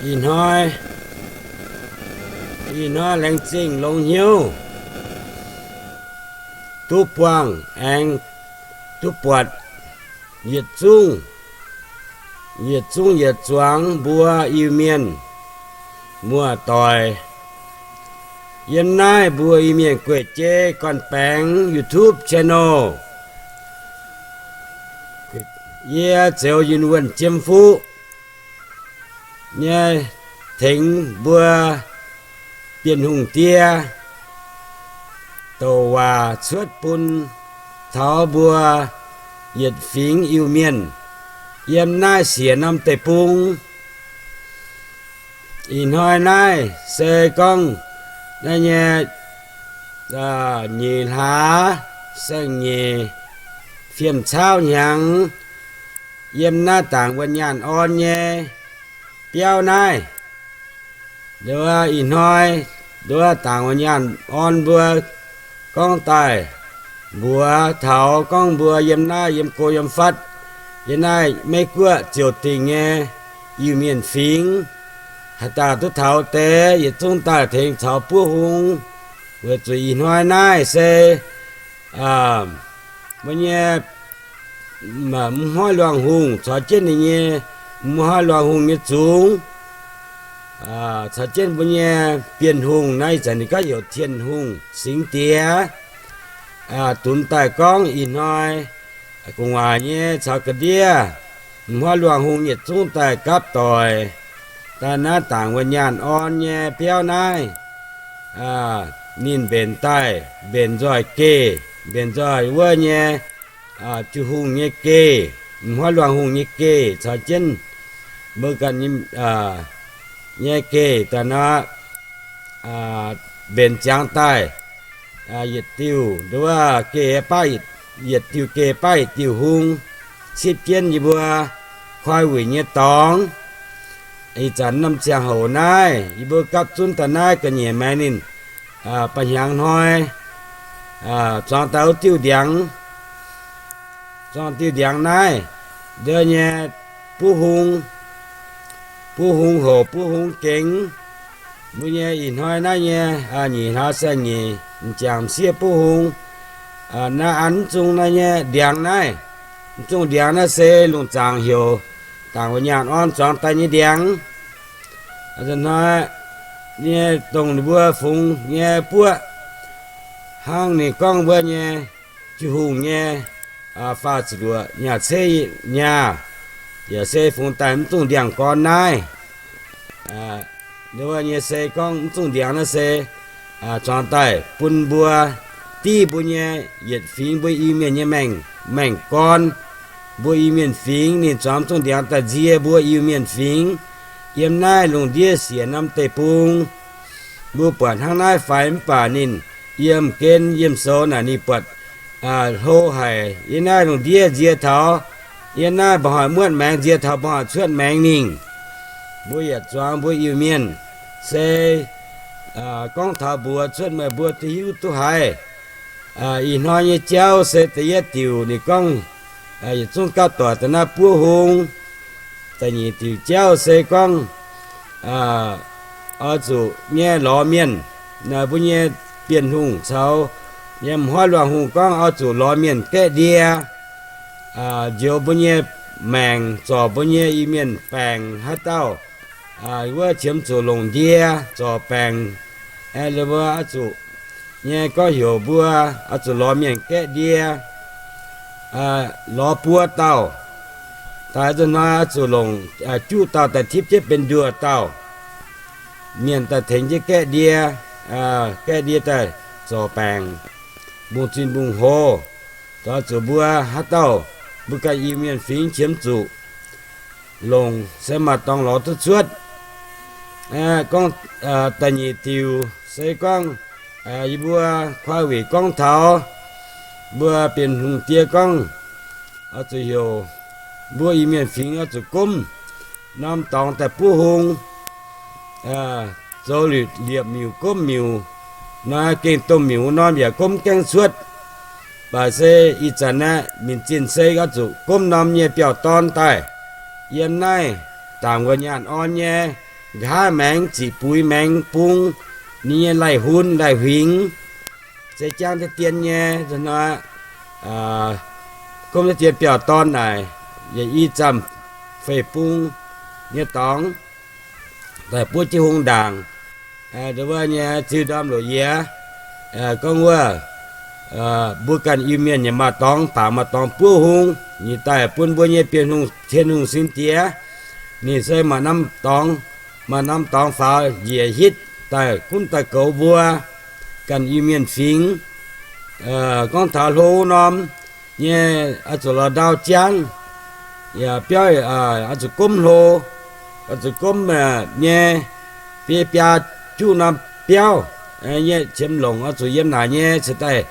Ih hnoi, ih hnoi laengz zingh longx hnyouv duqv buangh aengx duqv buatc yietc zungv, yietc zungv yietc zuangx mbuo Iu-Mienh muoz-doic yiem naaiv mbuo Iu-Mienh gueic jei gorn-baengx YouTube channel. Yie Zeuz Yunh Wuonh Jiem Fuqv nyei tengx mbuo Bienh Hungh die douc waac cuotv bun taux mbuo yietc fingx Iu-Mienh yiem naaiv siec norm deic-bung. Ih hnoi naaiv se gorngv naaiv nyei nyeic hlaax saeng-nyeic fiem caauv hnyangx, yiem naaiv dangc wuonh nyaanh orn nyei biauv naaiv. Nduov ih hnoi, nduov dangc wuonh nyaanh orn mbuo gorngv daaih mbuox taux gorngv mbuo yiem naaiv yiem go yiem fatv, yiem naaiv Meiv Guoqv ziouc dingc nyei Iu-Mienh fingx, haaix dauh duqv taux deix yietc zungv daaih tengx caux buov hung. Weic zuqc ih hnoi naaiv se mbuo nyei m'hnoi luangh hungh caux jienv ninh nyei m'hnoi luangh hungh nyei zungx, caux jienv mbuo nyei Bienh Hungh naaiv, ih zanc ninh gorngv heuc Tin-Hungh Singx Diex, dunx daaih gorngv ih hnoi gu'nguaaic nyei caux ga'ndiev m'hnoi luangh hungh yietc zungv daaih gapv doic daaih naaiv dangc wuonh nyaanh orn nyei biauv naaiv. Ninh mbenc daaih, mbenc nzoih geh, mbenc nzoih wuov nyei Ju-Hungh nyei geh, m'hnoi luangh hungh nyei geh caux jienv mbuo ganh nyei geh daaih nor, mbenc ziangx daaih yietc diuh nduov geh baav, yietc diuh geh baav yietc diuh hung, cipv jienv yie mbuo koi wuic nyei dorngx. Ih zanc norm ziangh hoc naaiv yie mbuo gapv zunv daaih naaiv ga'nyiec maengx ninh ba'hnyangx hnoi zuangx daaih wuov diuh ndiangx, zuangx diuh ndiangx naaiv, nduov nyei buv hung, buv hung hoc buv hung gengx, mbuo nyei ih hnoi naaiv nyei nyeic hlaax saeng-nyeic m'jangc m'sieqv buv hung, naaiv an mv zungh naaiv nyei ndiangx naaiv, mv zungh ndiangx naaiv se lungh zaangc heuc dangc wuonh nyaanh orn zuangx daaih nyei ndiangx. Hnoi nyei dongh ninh mbuo fungx nyei buoqv hnangv ninh gorngv mbuo nyei Ju-Hungh nyei faah ziepc luoqc nyaah ceiv nyaah, yaac se fungx daaih mv zungh ndiangx gorn naaiv. Nduov nyei se gorngv mv zungh ndiangx naaiv se zuangx daaih bun mbuo div mbuo nyei yietc fingx mbuo Iu-Mienh nyei maengc, maengc gorn. Mbuo Iu-Mienh fingx ninh zuangx mv zungh ndiangx daaih nzie mbuo Iu-Mienh fingx yiem naaiv lungh ndiev siec norm deic-bung. Mbuo buatc hnangv naaiv fai mv baac ninh yiem gen yiem sou naaic ninh buatc hlo haic yiem naaiv lungh ndiev nzie taux yiem naaiv mba'hnoi muotv maengx, nzie taux mba'hnoi cuotv maengx mingh. Mbuo yietc zuangx mbuo Iu-Mienh se gorngv taux mbuox cuotv meih mbuo duqv hiuv duqv haiz. Ih hnoi nyei jauv se da'yietv diuc ninh gorngv yietc zungv gapv doic daaih naaiv buov hung. Da'nyeic diuc jauv se gorngv oix zuqc nyei lorz mienh, mbuo nyei Bienh Hungh caux nyei m'hnoi luangh hungh gorngv oix zuqc lorz mienh gaeqv ndie, njoux mbuo nyei maengc, zorc mbuo nyei Iu-Mienh baengc haaix dauh wuov qiemx zuqc longc ndie zorc baengc. Aeqv, mbuo oix zuqc nyei gorngv heuc mbuo oix zuqc lorz mienh gaeqv ndie, lorz buo dauh. Daaih zuqc hnoi oix zuqc longc juqv dauh daaih tipv jienv benx nduoh dauh. Mienh daaih tengx jienv gaeqv ndie, gaeqv ndie daaih zorc baengc, mbungv-zinh mbungv-hoz. Oix zuqc mbuo haaix dauh mbuo ganh Iu-Mienh fingx qiemx zuqc longc se maaih dorngx lorz duqv cuotv. Gorngv da'nyeic diuc se gorngv yie mbuo koi wuic gorngv taux mbuo Bienh Hungh die gorngv oix zuqc heuc mbuo Iu-Mienh fingx oix zuqc gomv norm dorngx daaih buov hung, zoux liepc miuc gomv miuc, nor gengh domh miuc wuov norm yaac gomv gaengh cuotv. Baac se ih zanc aeqv, minc zinh se oix zuqc gomv norm nyei biauv-dorn daaih yiem naaiv dangc wuov nyaanh orn nyei nqa'haav maengx ziqc buix maengx bung, ninh nyei laih hun laih huingx, se jangv deix dien nyei, hnoi, gomv deix dien biauv-dorn naaic, yietc i zaamh feix bung nyei dorngx, daaih buov jienv hungh ndaangc. Wuov nyei ziuh ndorm loz-yiex, gorngv wuov, mbuo ganh Iu-Mienh yaac maaih dorngx, baac maaih dorngx buov hung, ninh daaih bun mbuo nyei Bienh Hungh, Tin-Hungh sin diex. Ninh se maaih norm dorngx, maaih norm dorngx faaux njiec hitv daaih gunv daaih goux mbuo ganh Iu-Mienh fingx. Gorngv taux hlo norm nyei, oix zuqc lorz ndau jangv, yaac biauv, oix zuqc gomv hlo, oix zuqc gomv nyei, biei biaa juqv norm biauv, nyei qiemx longc oix zuqc yiem naaic nyei ceix daaih.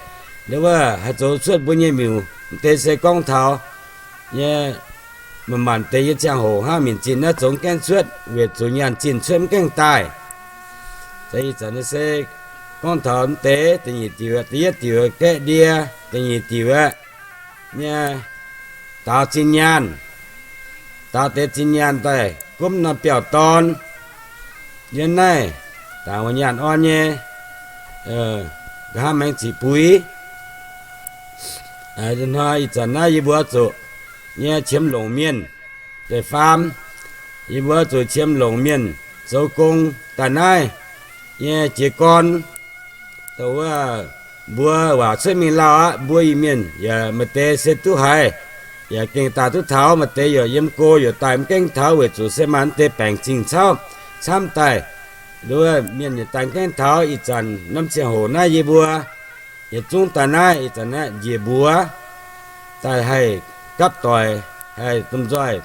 Wuov haih zoux cuotv mbuo nyei miuc, deix se gorngv taux nyei, manc-manc deix nyei ziangh hoc hnangv, minc zinh naaiv zoux gaengh cuotv weic zuqc nyaanh zinh cuotv mv gaengh daaih. Ih zanc naaiv se gorngv taux mv deix da'nyeic diuc, da'yietv diuc gaeqv ndie, da'nyeic diuc nyei, daaux zinh nyaanh, daaux deix zinh nyaanh daaih gomv norm biauv-dorn. Yiem naaiv dangc wuov nyaanh orn nyei, nqa'haav maengx ziqc buix. Ih zanc naaiv yie mbuo zuqc nyei qiemx longc mienh deix faam, yie mbuo zuqc qiemx longc mienh zoux gong daaih naaiv nyei jiez gorn. Dongh wuov mbuo waac cuotv mingh lauh aqv, mbuo Iu-Mienh yaac maaih deix se duqv haiz, yaac gengh daaih duqv taux, maaih deix yaac yiem go yaac daaih mv gaengh taux weic zuqc se maaih deix baengc zingh cauv camv daaih. Wuov mienh yaac daaih mv gaengh taux. Ih zanc norm ziangh hoc naaiv yie mbuo yietc zungv daaih naaiv, ih zanc naaiv njiec mbuox daaih haih gapv doic, haih domh nzoih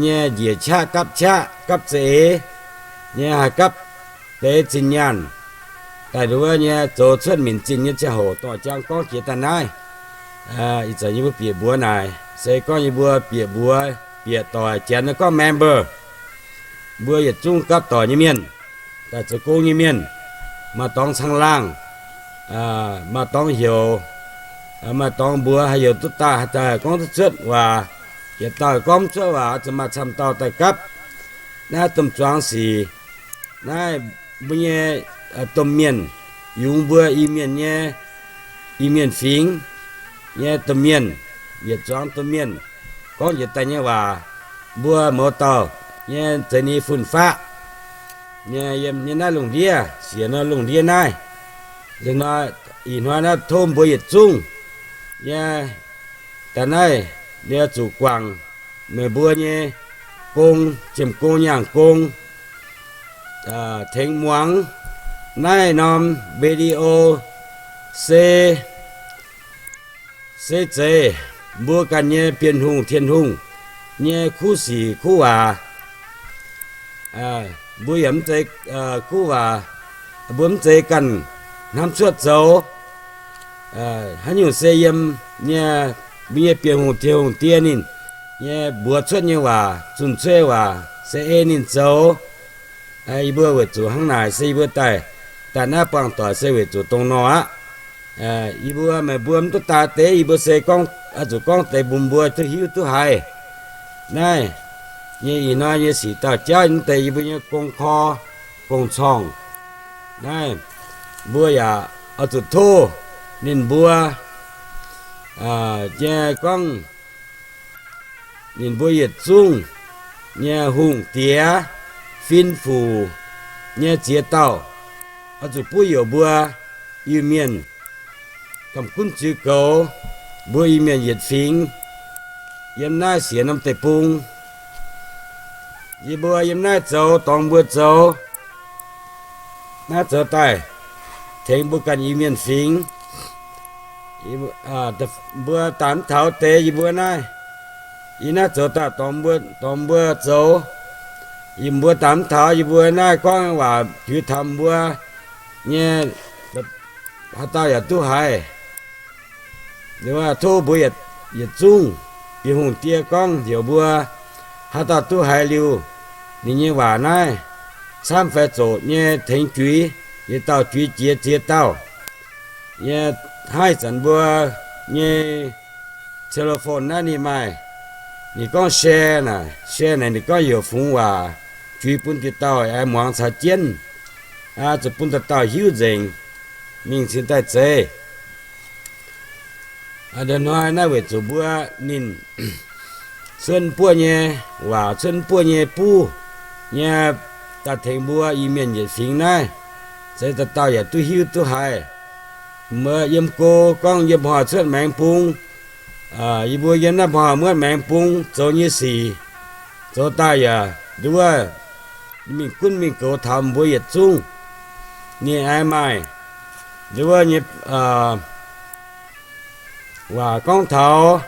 nyei njiec qaqv gapv qaqv gapv za'eix nyei haih gapv deix zinh nyaanh daaih nduov nyei zoux cuotv minc zinh nyei ziangh hoc dongh jangx gorngv jiex daaih naaiv. Ih zanc yie mbuo bieqc mbuox naaic se gorngv yie mbuo bieqc mbuox bieqc doic janx gorngv member, mbuo yietc zungv gapv doic nyei mienh, daaih zoux gong nyei mienh, maaih dorngx caangh laangh, maaih dorngx heuc, maaih dorngx mbuox haih heuc duqv daaih, haih daaih gorngv duqv cuotv waac, yietc dauh gorngv mv cuotv waac oix zuqc maaih camv dauh daaih gapv. Naaiv domh zuangx sic, naaiv mbuo nyei domh mienh, yungz mbuo Iu-Mienh nyei, Iu-Mienh fingx nyei domh mienh, yietc zuangx domh mienh gorngv njiec daaih nyei waac, mbuo mouz dauh nyei zeiz ninh fun-faqv nyei yiem nyei naaiv lungh ndiev, siec nor lungh ndiev naaiv. Ih hnoi naaiv tov mbuo yietc zungv nyei daaih naaiv, yie zuqc guangc meih mbuo nyei gong, ziemx gong nyaangh gong, tengx muangx naaiv norm video se, se zeiz mbuo ganh nyei Bienh Hungh, Tin-Hungh nyei kuv sic kuv waac. Mbuo yaac mv zeiz kuv waac, mbuo mv zeiz ganh hnamv cuotv zoux. Haaix nyungc se yiem nyei, mbuo nyei Bienh Hungh, Tin-Hungh Die ninh nyei mbuox cuotv nyei waac, zunh cuotv waac se ei ninh zoux. Yie mbuo weic zuqc hnangv naaic se yie mbuo daaih, daaih naaiv buangh doic se weic zuqc dongh nor aqv. Yie mbuo meih mbuo mv duqv daaih deix, yie mbuo se gorngv, zuqc gorngv deix bun mbuo duqv hiuv duqv haiz. Naaiv nyei ih hnoi nyei sic dauh jauv mv deix yie mbuo nyei gong kor, gong-corngh. Naaiv mbuo yaac oix zuqc tov ninh mbuo nyei gorngv, ninh mbuo yietc zungv nyei hungh diex, fin-fuc nyei ziex dauh, oix zuqc buov youc mbuo Iu-Mienh gamh gunv ziux goux mbuo Iu-Mienh yietc fingx yiem naaiv siec norm deic-bung. Yie mbuo yiem naaiv zoux dorngx mbuo zoux, naaiv zoux daaih tengx mbuo ganh Iu-Mienh fingx. Mbuo daaih mv taux deix yie mbuo naaiv, yie naaiv zoux daaih dorngx mbuo, dorngx mbuo zoux. Yie mbuo daaih mv taux yie mbuo naaiv gorngv waac juix taux mbuo nyei, haaix dauh yaac duqv haiz. Tov mbuo yietc zungv, Bienh Hungh Die gorngv heuc mbuo haaix dauh duqv haiz liuz ninh nyei waac naaiv, camv fai zoqc nyei tengx juix, yietc dauh juix jiex ziex dauh. Nyei hnangv ih zanc mbuo nyei telephone naaiv ninh maaih, ninh gorngv share naaic, share naaic ninh gorngv heuc fungx waac, juix bun dauh dauh aengx muangx caux jienv, zuqc bun dauh dauh hiuv nzengc, mingh cingx daaih zeiz. Hnoi naaiv weic zuqc mbuo ninh cuotv buov nyei waac, cuotv buov nyei buv nyei daaih tengx mbuo Iu-Mienh yietc fingx naaiv, se dauh dauh yaac duqv hiuv duqv haiz. Mbuo yiem go gorngv yiem hnoi cuotv maengx bung, yie mbuo yiem naaiv hnoi muotv maengx bung zoux nyei sic, zoux daaih yaac nduov wuov mingh gunv mingh goux taux mbuo yietc zungv. Ninh aengx maaih nduov wuov nyei waac gorngv taux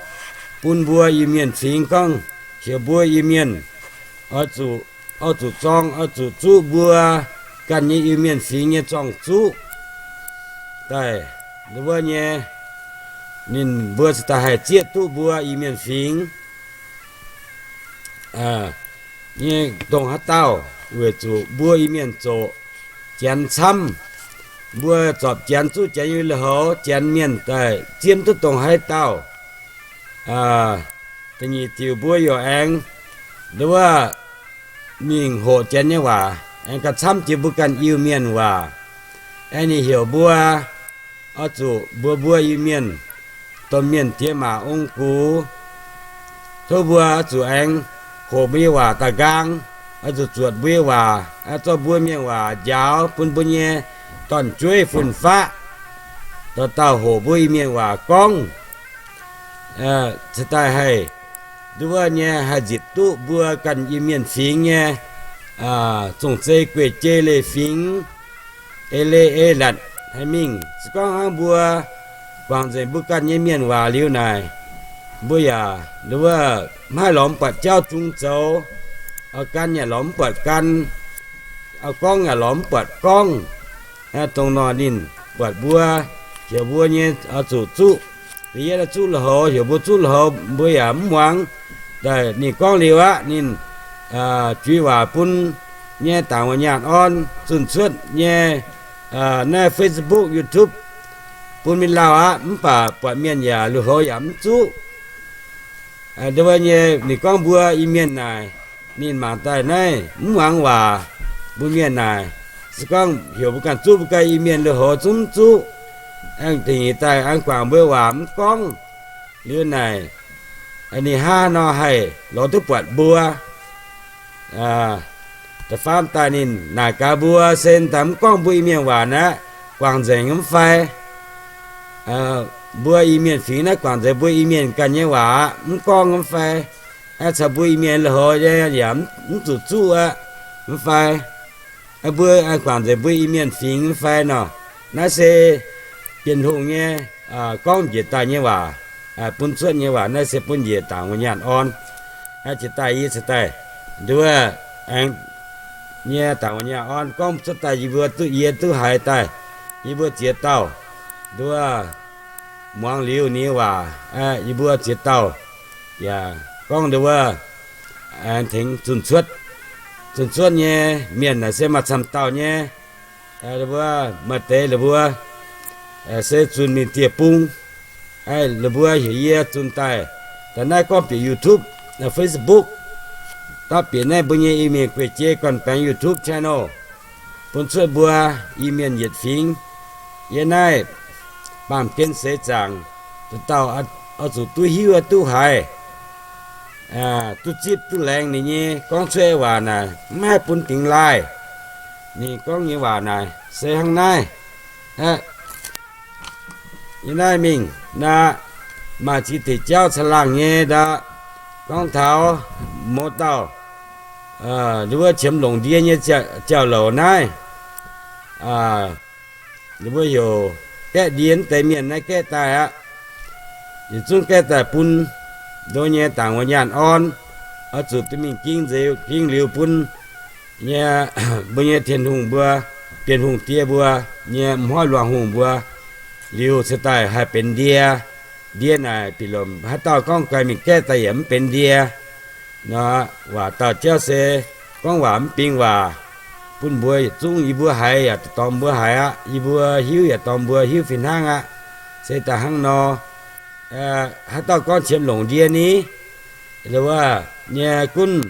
bun mbuo Iu-Mienh fingx gorngv heuc mbuo Iu-Mienh oix zuqc, oix zuqc zorng, oix zuqc zuqv mbuo ganh nyei Iu-Mienh fingx nyei zorng-zuqv daaih. Nduov wuov nyei, ninh mbuo cingx daaih haih zieqv duqv mbuo Iu-Mienh fingx nyei dongh haaix dauh, weic zuqc mbuo Iu-Mienh zoqc Janx camv. Mbuo zorpc Janx, zuqv Janx nyei lui-houx, Janx mienh daaih ziemv duqv dongh haaix dauh, da'nyeic diuc mbuo yaac aengx nduov wuov mingh hoqc Janx nyei waac, aengx gauh camv jiex mbuo ganh Iu-Mienh waac. Aengx ninh heuc mbuo oix zuqc mbuox mbuo Iu-Mienh domh mienh diex maac ong-gux, tov mbuo oix zuqc aengx hoqc mbuo nyei waac daaih nqaang, oix zuqc zuotc mbuo nyei waac, zorqv mbuo mienh waac njaaux bun mbuo nyei dorn-jueiv fun-faqv dauh dauh hoqc mbuo Iu-Mienh waac gorngv. Cingx daaih haih nduov wuov nyei haih nzipc duqv mbuo ganh Iu-Mienh fingx nyei zong-zei gueic jei leiz-fingx, eix leiz eix latc haih mingh. Se gorngv hnangv mbuo guangc nzengc mbuo ganh nyei mienh waac liuz naaic, mbuo yaac nduov wuov maiv lorz mv buatc jauv zung zoux. Oix gan yaac lorz mv buatc gan, oix gorngv yaac lorz mv buatc gorngv. Dongh nor ninh buatc mbuo, heuc mbuo nyei oix zuqc zuqv, da'yietv zuqv lui-houx, heuc mbuo zuqv lui-houx mbuo yaac mv muangx. Ninh gorngv liuz aqv, ninh juix waac bun nyei dangc wuov nyaanh orn zunh cuotv nyei naaiv Facebook, YouTube bun mingh lauh aqv. Mv baac buatc mienh yaac lui-houx yaac mv zuqv. Nduov wuov nyei ninh gorngv mbuo Iu-Mienh naaic, ninh mangc daaih naaiv mv muangx waac. Mbuo mienh naaic, se gorngv heuc mbuo ganh zuqv mbuo ganh Iu-Mienh lui-houx zungv mv zuqv. Aengx da'nyeic daaih aengx guangc mbuo waac mv gorngv. Liuz naaic ninh hnangv nor haih lorz duqv buatc mbuo. Da'faam daaih ninh naaic gaax mbuo se daaih mv gorngv mbuo Iu-Mienh waac naaiv guangc nzengc mv fai? Mbuo Iu-Mienh fingx naaiv guangc nzengc mbuo Iu-Mienh ganh nyei waac aqv, mv gorngv mv fai? Aengx caux mbuo Iu-Mienh lui-houx yaac mv zuqc zuqv aqv, mv fai? Mbuo guangc nzengc mbuo Iu-Mienh fingx mv fai nor? Naaiv se Bienh Hungh nyei gorngv njiec daaih nyei waac, bun cuotv nyei waac. Naaiv se bun njiec dangc wuov nyaanh orn. Jiex daaih yie cingx daaih nduov aengx nyei dangc wuov nyaanh orn gorngv cuotv daaih yie mbuo duqv, yie duqv haiz daaih, yie mbuo ziex dauh nduov muangx liuz ninh nyei waac, yie mbuo ziex dauh yaac gorngv nduov wuov aengx tengx zunh cuotv. Zunh cuotv nyei mienh naaic se maaih camv dauh nyei. Wuov maaih deix la'mbuo se zunh mingh dieh bung. La'mbuo heuc yie zunh daaih, daaih naaiv gorngv bieqc YouTube, Facebook, dapv bieqc naaiv mbuo nyei Iu-Mienh gueic jei gorn-baengx YouTube channel, bun cuotv mbuo Iu-Mienh yietc fingx. Yie naaiv baamh gen seix zaangc, dauh dauh oix zuqc duqv hiuv duqv haiz, duqv zipv duqv laengz ninh nyei gorngv cuotv waac naaic, mv haih bun dingx laaih. Ninh gorngv nyei waac naaic se hnangv naaiv aqv. Yie naaiv mingh naaic, maaih ziex deic jauv caangh laangh nyei ndau, gorngv taux mouz dauh, ninh mbuo qiemx longc ndie nyei jauv-louc naaiv. Ninh mbuo heuc gaeqv ndie wuov deix mienh naaiv gaeqv daaih aqv. Yietc zungv gaeqv daaih bun ndo nyei dangc wuov nyaanh orn, oix zuqc duqv mingh ging nzeix ging liuz bun nyei, mbuo nyei Tin-Hungh mbuo, Bienh Hungh die mbuo nyei m'hnoi luangh hungh mbuo liuz cingx daaih haih benx ndie. Ndie naaic bieqc lomc haaix dauh gorngv guai mingh gaeqv daaih yaac mv benx ndie. Nor, waac dauh jauv se gorngv waac mv bingx waac bun mbuo yietc zungv. Yie mbuo haiz yaac dorngx mbuo haiz aqv, yie mbuo hiuv yaac dorngx mbuo hiuv fih hnangv aqv. Se daaih hnangv nor, haaix dauh gorngv qiemx longc ndie ni, wuov nyei gunv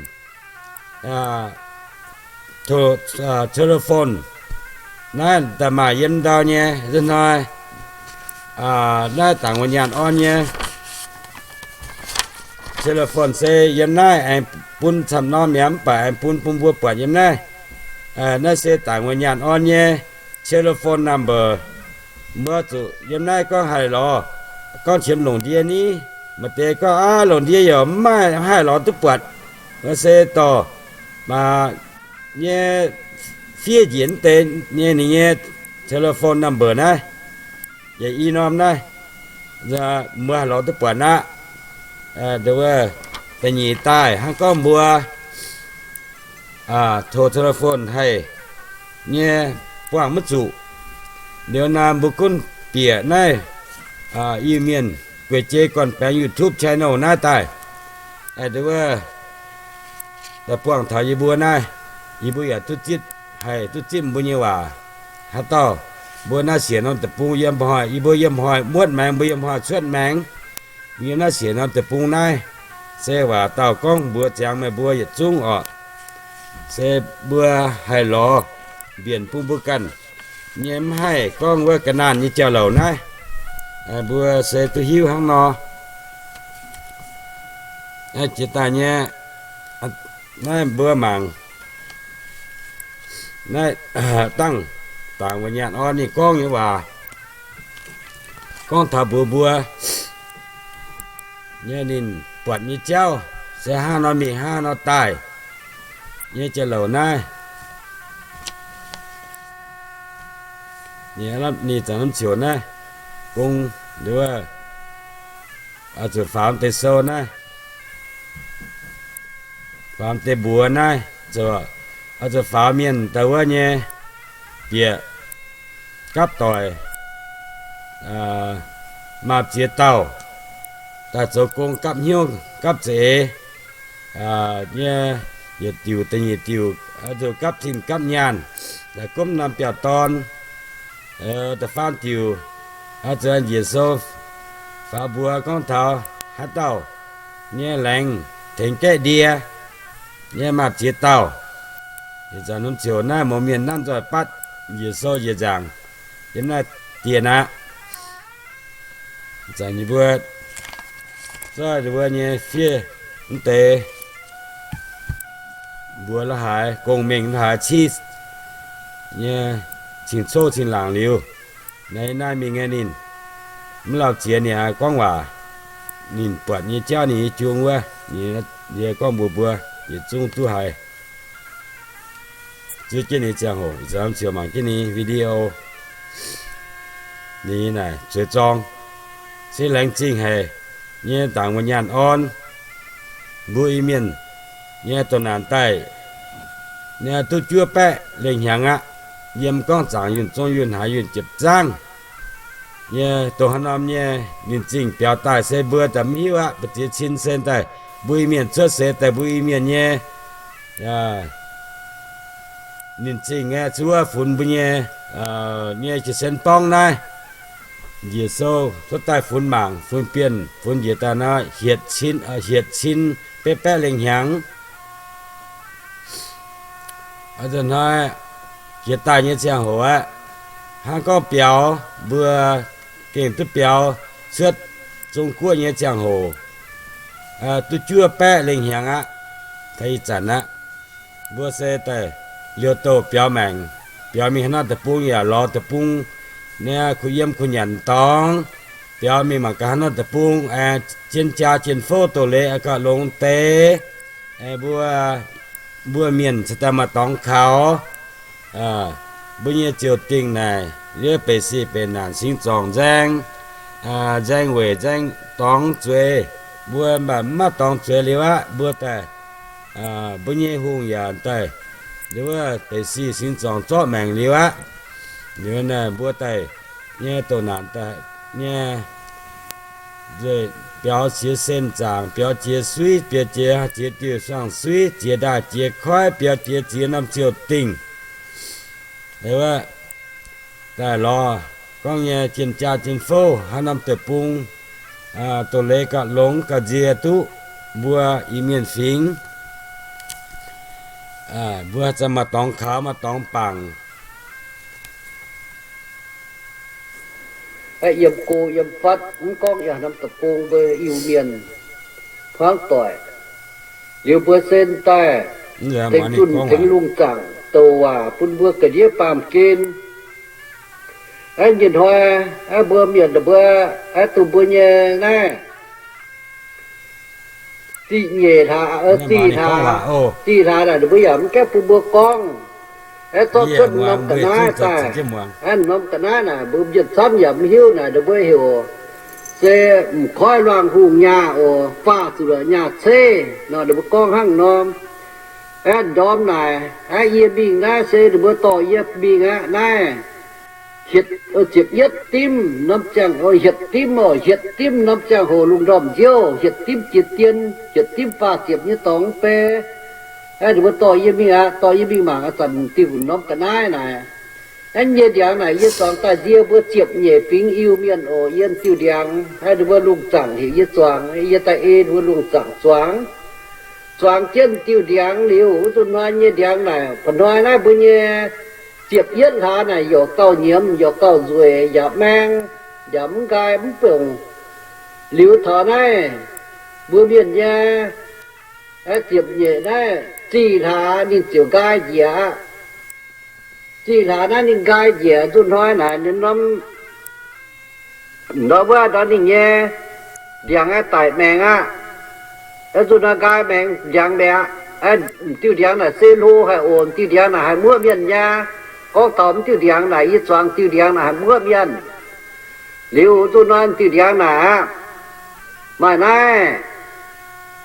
telephone naaiv daaih maaih yiem ndau nyei, hnoi naaiv Dangc Wuonh Nyaanh Orn nyei telephone se yiem naaiv aengx bun camv norm mi'aqv, mv baac aengx bun bun mbuo buatc yiem naaiv. Naaiv se Dangc Wuonh Nyaanh Orn nyei telephone number. Mbuo zuqc yiem naaiv gorngv haih lorz, gorngv qiemx longc ndie ni. Maaih deix gorngv, aav, longc ndie yaac mv maaih, haih lorz duqv buatc. Mbuo se dorh maaih nyei fiev njiec deix nyei ninh nyei telephone number naaiv, yaac i norm naaiv, mbuo haih lorz duqv buatc aqv. Da'nyeic daaih hnangv gorngv mbuo taux telephone haih nyei buangh maiv zuqc. Liuz naaiv mbuo gunv bieqc naaiv Iu-Mienh gueic jei gorn-baengx YouTube channel naaiv daaih, da'wuov daaih buangh taux yie mbuo naaiv, yie mbuo yaac duqv zipv, haih duqv zipv mbuo nyei waac. Haaix dauh mbuo naaiv siec norm deic-bung yiem hnoi, yie mbuo yiem hnoi muotv maengx, mbuo yiem hnoi cuotv maengx, mbuo yiem naaiv siec norm deic-bung naaiv, se waac dauh gorngv mbuox ziangx meih mbuo yietc zungv orqc. Se mbuo haih lorz mbienc bun mbuo ganh nyei, mv haih gorngv wuov ga'naanh nyei jauv-louc naaiv. Mbuo se duqv hiuv hnangv nor. Jiex daaih nyei, naaiv mbuo mangc naaiv dangh Dangc Wuonh Nyaanh Orn ninh gorngv nyei waac, gorngv taux mbuox mbuo nyei ninh buatc nyei jauv se hnangv nor mingh hnangv nor daaih nyei jauv-louc naaiv. Ninh zanc norm ziouc naaiv, gong, oix zuqc faaux deix sou naaiv, faaux deix mbuox naaiv, oix zuqc faaux mienh daaih wuov nyei bieqc gapv doic, maaz ziex dauh daaih zoux gong gapv hnyouv gapv za'eix nyei, yietc diuc da'nyeic diuc, oix zuqc gapv zinh gapv nyaanh, daaih gomv norm biauv-dorn da'faam diuc, oix zuqc njiec sou faaux mbuox gorngv taux haaix dauh nyei laengz tengx gaeqv ndie nyei maaz ziex dauh. Zanc norm ziouc naaiv mouz mienh nanv nzoih batv njiec sou njiec nzaangc yiem naaiv dien aqv. Zanc yie mbuo zoih mbuo nyei fiev mv deix mbuox la'haaix, gong-mengh la'haaix civ nyei cing-coqv cing-laangc liuz, naaiv naaiv mingh nyei ninh mv lauh ziex ninh gorngv waac, ninh buatc nyei jauv ninh nyei jung wuov, yie gorngv mbuox mbuo yietc zungv duqv haiz. Zuov jienv ninh ziangh hoc, ih zanc ziouc mangc jienv ninh video, ninh naaic zueiz zorng, se laengz zingh haic nyei Dangc Wuonh Nyaanh Orn. Mbuo Iu-Mienh nyei doh naanc daaih, ninh duqv juov baeqv lengh hnyangx aqv. Yiem gorngv zaangc yunh zong yunh haaix yunh jiepc zaangv nyei, dongh haaix norm nyei ninh zingh biaux daaih se mbuo daaih mv hiuv aqv. Mbu'ziex cin se daaih mbuo Iu-Mienh cuotv seix daaih mbuo Iu-Mienh nyei ninh zingh nyei zuov funx mbuo nyei, nyei jiez sin borngv naaiv. Njiec sou cuotv daaih funx mangc, funx bienh, funx njiec daaih nor, hietc cin, hietc cin betv baeqv lengh hnyangx. Hnoi jiex daaih nyei ziangh hoc aqv, hnangv gorngv biaux, mbuo gengh duqv biaux cuotv Zong-Guoqv nyei ziangh hoc, duqv juov baeqv lengh hnyangx aqv. Ih zanc aqv, mbuo se daaih liouh douh biaux maengc, biaux mingh haaix norm deic-bung yaac lorz deic-bung, naaiv kuh yiem kuh nyanc dorngx, biaux mingh mangc gaax haaix norm deic-bung, jien jaa jien fouv doz-leiz gauh longx deix. Mbuo, mbuo mienh cingx daaih maaih dorngx kaux. Mbuo nyei ziouc dingh naaic, liuz beic sic beic naanc singx zorngc nzaeng, nzaeng weic nzaeng dorngx zueiz. Mbuo mv baac mv maaih dorngx zueiz liuz aqv, mbuo daaih, mbuo nyei hungh yaac daaih, liuz wuov beic sic singx zorngc zorqv maengc liuz aqv. Liuz naaic mbuo daaih nyei doh naanc daaih nyei, biaux jiex sen zaangc, biaux jiex suiv, biaux jiex, jiex diuh suangx suiv, jiex ndaaih jiex koiv, biaux jiex ziex norm ziouc dingh. Daaih lorz gorngv nyei jien jaa jien fouv haaix norm deic-bung, doz-leiz gauh longx gauh nzie duqv mbuo Iu-Mienh fingx. Mbuo za'gengh maaih dorngx kaux, maaih dorngx bangc. Yiem go yiem fatv mv gorngv yaac norm deic-bung mbuo Iu-Mienh hmuangv doic, liuz mbuo sen daaih tengx zunh tengx lungh zaangc douc waac bun mbuo ga'ndiev baamh gen. Aeqv, nyei hnoi, aeqv, mbuo mienh mbuo, aeqv, dongh mbuo nyei naaiv, ziqc nyeic hlaax, ziqc hlaax, ziqc hlaax naaic ninh mbuo yaac mv gaengh bun mbuo gorngv. Aeqv, zorqv cuotv norm ga'naaiv daaih, aeqv, norm ga'naaiv naaic mbuo mienh camv yaac mv hiuv naaic ninh mbuo heuc se m'koiv luangh hungh nyaah oc, faah zuqc nyaah ceiv nor ninh mbuo gorngv hnangv nor. Aeqv, ndorm naaic, aeqv, yie mingh naaiv se ninh mbuo dorh yie mingh aqv naaiv. Hietc, ziepc yietv dimv norm ziangh, hietc dimv oc, hietc dimv norm ziangh hoc lungh ndorm nziouv, hietc dimv jiex dien, hietc dimv faah ziepc nyei dorngx mv bei. Aeqv, ninh mbuo dorh yie mingh aqv, dorh yie mingh mangc a'zanc diuh norm ga'naaiv naaic. Aeqv, nyei ndiangx naaic yie zuangx daaih nzie mbuo ziepc nyeic fingx Iu-Mienh oc, yiem diuh ndiangx. Aeqv, ninh mbuo lungh zaangc heuc yie zuangx, yie daaih ei ninh mbuo lungh zaangc zuangx. Zuangx jienv diuh ndiangx liuz, wuov nzunc hnoi nyei ndiangx naaic, ba'hnoi naaiv mbuo nyei ziepc yietv hlaax naaic youc gauh nyiemz, youc gauh nzueic, yaac maeng, yaac mv nqaai mv bongc. Liuz taux naaiv mbuo mienh nyei ziepc nyeic naaiv ziqc hlaax ninh ziouc nqaai njiec aqv. Ziqc hlaax naaiv ninh nqaai njiec, nzunc hnoi naaic ninh norm, ndorm wuov ndorm ninh nyei ndiangx aeqv, daic maengx aqv. Nzunc hnoi nqaai maengx ndiangx mi'aqv. M'diuh ndiangx naaic se hlo haic oc. M'diuh ndiangx naaic haih muoqv mienh nyei. Gorngv taux m'diuh ndiangx naaic, yie zuangx diuh ndiangx naaic haih muoqv mienh. Liuz nzunc hnoi m'diuh ndiangx naaic aqv, maaih naaiv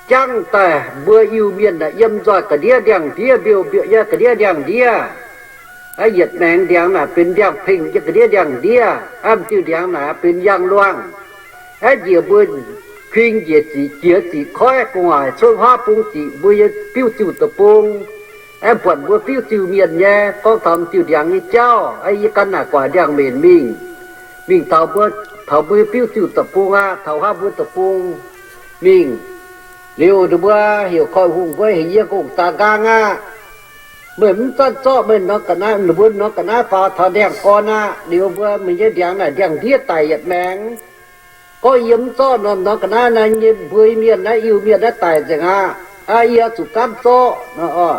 jangv daaih mbuo Iu-Mienh naaic yiem nzoih ga'ndiev ndiangx-ndiev, mbiouh mbiouh yiem ga'ndiev ndiangx-ndiev. Aeqv, yietc maengx ndiangx naaic benx ndiangx-pengh yiem ga'ndiev ndiangx-ndiev. Aeqv, m'diuh ndiangx naaic benx yangh luangh. Aeqv, njiec mbuo kuing njiec ziqc jiex ziqc koiv gu'nguaaic cuotv huaav bung ziqc mbuo yiem biuv ziuh deic-bung. Aeqv, buatc mbuo biuv ziuh mienh nyei, gorngv taux m'diuh ndiangx nyei jauv. Aeqv, yie ganh naaic guaax ndiangx-mbenc mingh, mingh taux mbuo, taux mbuo biuv ziuh deic-bung aqv, taux huaav mbuo deic-bung mingh. Liuz ninh mbuo heuc koiv-hungh mbuo heuc yie gong-daa nqaang aqv. Meih mv zanc zorqv meih norm ga'naaiv, ninh mbuo norm ga'naaiv faaux taux ndiangx-gorn aqv. Liuz mbuo meih nyei ndiangx naaic ndiangx-ndiev daic yietc maengx. Gorngv yie mv zorqv norm, norm ga'naaiv naaiv nyei mbuo mienh naaiv, Iu-Mienh naaiv daic nzengc aqv. Aa, yie zuqc gaanv zorqv nor.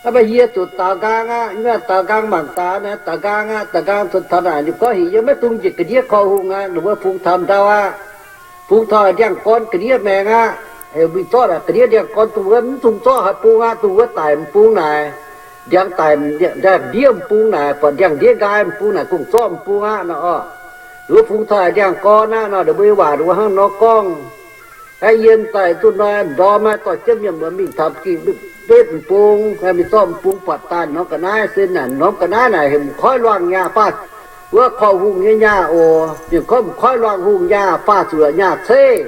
Aa, mv baac yie zuqc daaux nqaang aqv. Yie daaux nqaang mangc gaax naaiv, daaux nqaang aqv, daaux nqaang zuqc taux naaic, ninh gorngv heuc yie maiv dungx njiec ga'ndiev koiv-hungh aqv. Ninh mbuo fungx taux ndau aqv. Fungx taux ndiangx-gorn ga'ndiev maengx aqv. Heuc mingh zorqv ga'ndiev ndiangx-gorn, dongh wuov mv dungx zorqv haaix bung aqv, dongh wuov daic m'bung naaic. Ndiangx daic, ndiangx-ndiev m'bung naaic, buatc ndiangx-ndiev nqaai m'bung naaic, dongh zorqv m'bung aqv nor. Wuov fungx taux ndiangx-gorn aqv nor, ninh mbuo waac ninh mbuo hnangv nor gorngv. Aeqv, yiem daaih duqv hnoi ndorm aeqv, dorh jienv mienh muoz mingh taux gingh betv m'bung, mingh zorqv m'bung buatc daaih norm ga'naaiv se naaic, norm ga'naaiv naaic heuc m'koiv luangh nyaah faah, wuov koiv-hungh nyei nyaah oc. Mienh gorngv m'koiv luangh hungh nyaah faah zuqc nyaah ceiv.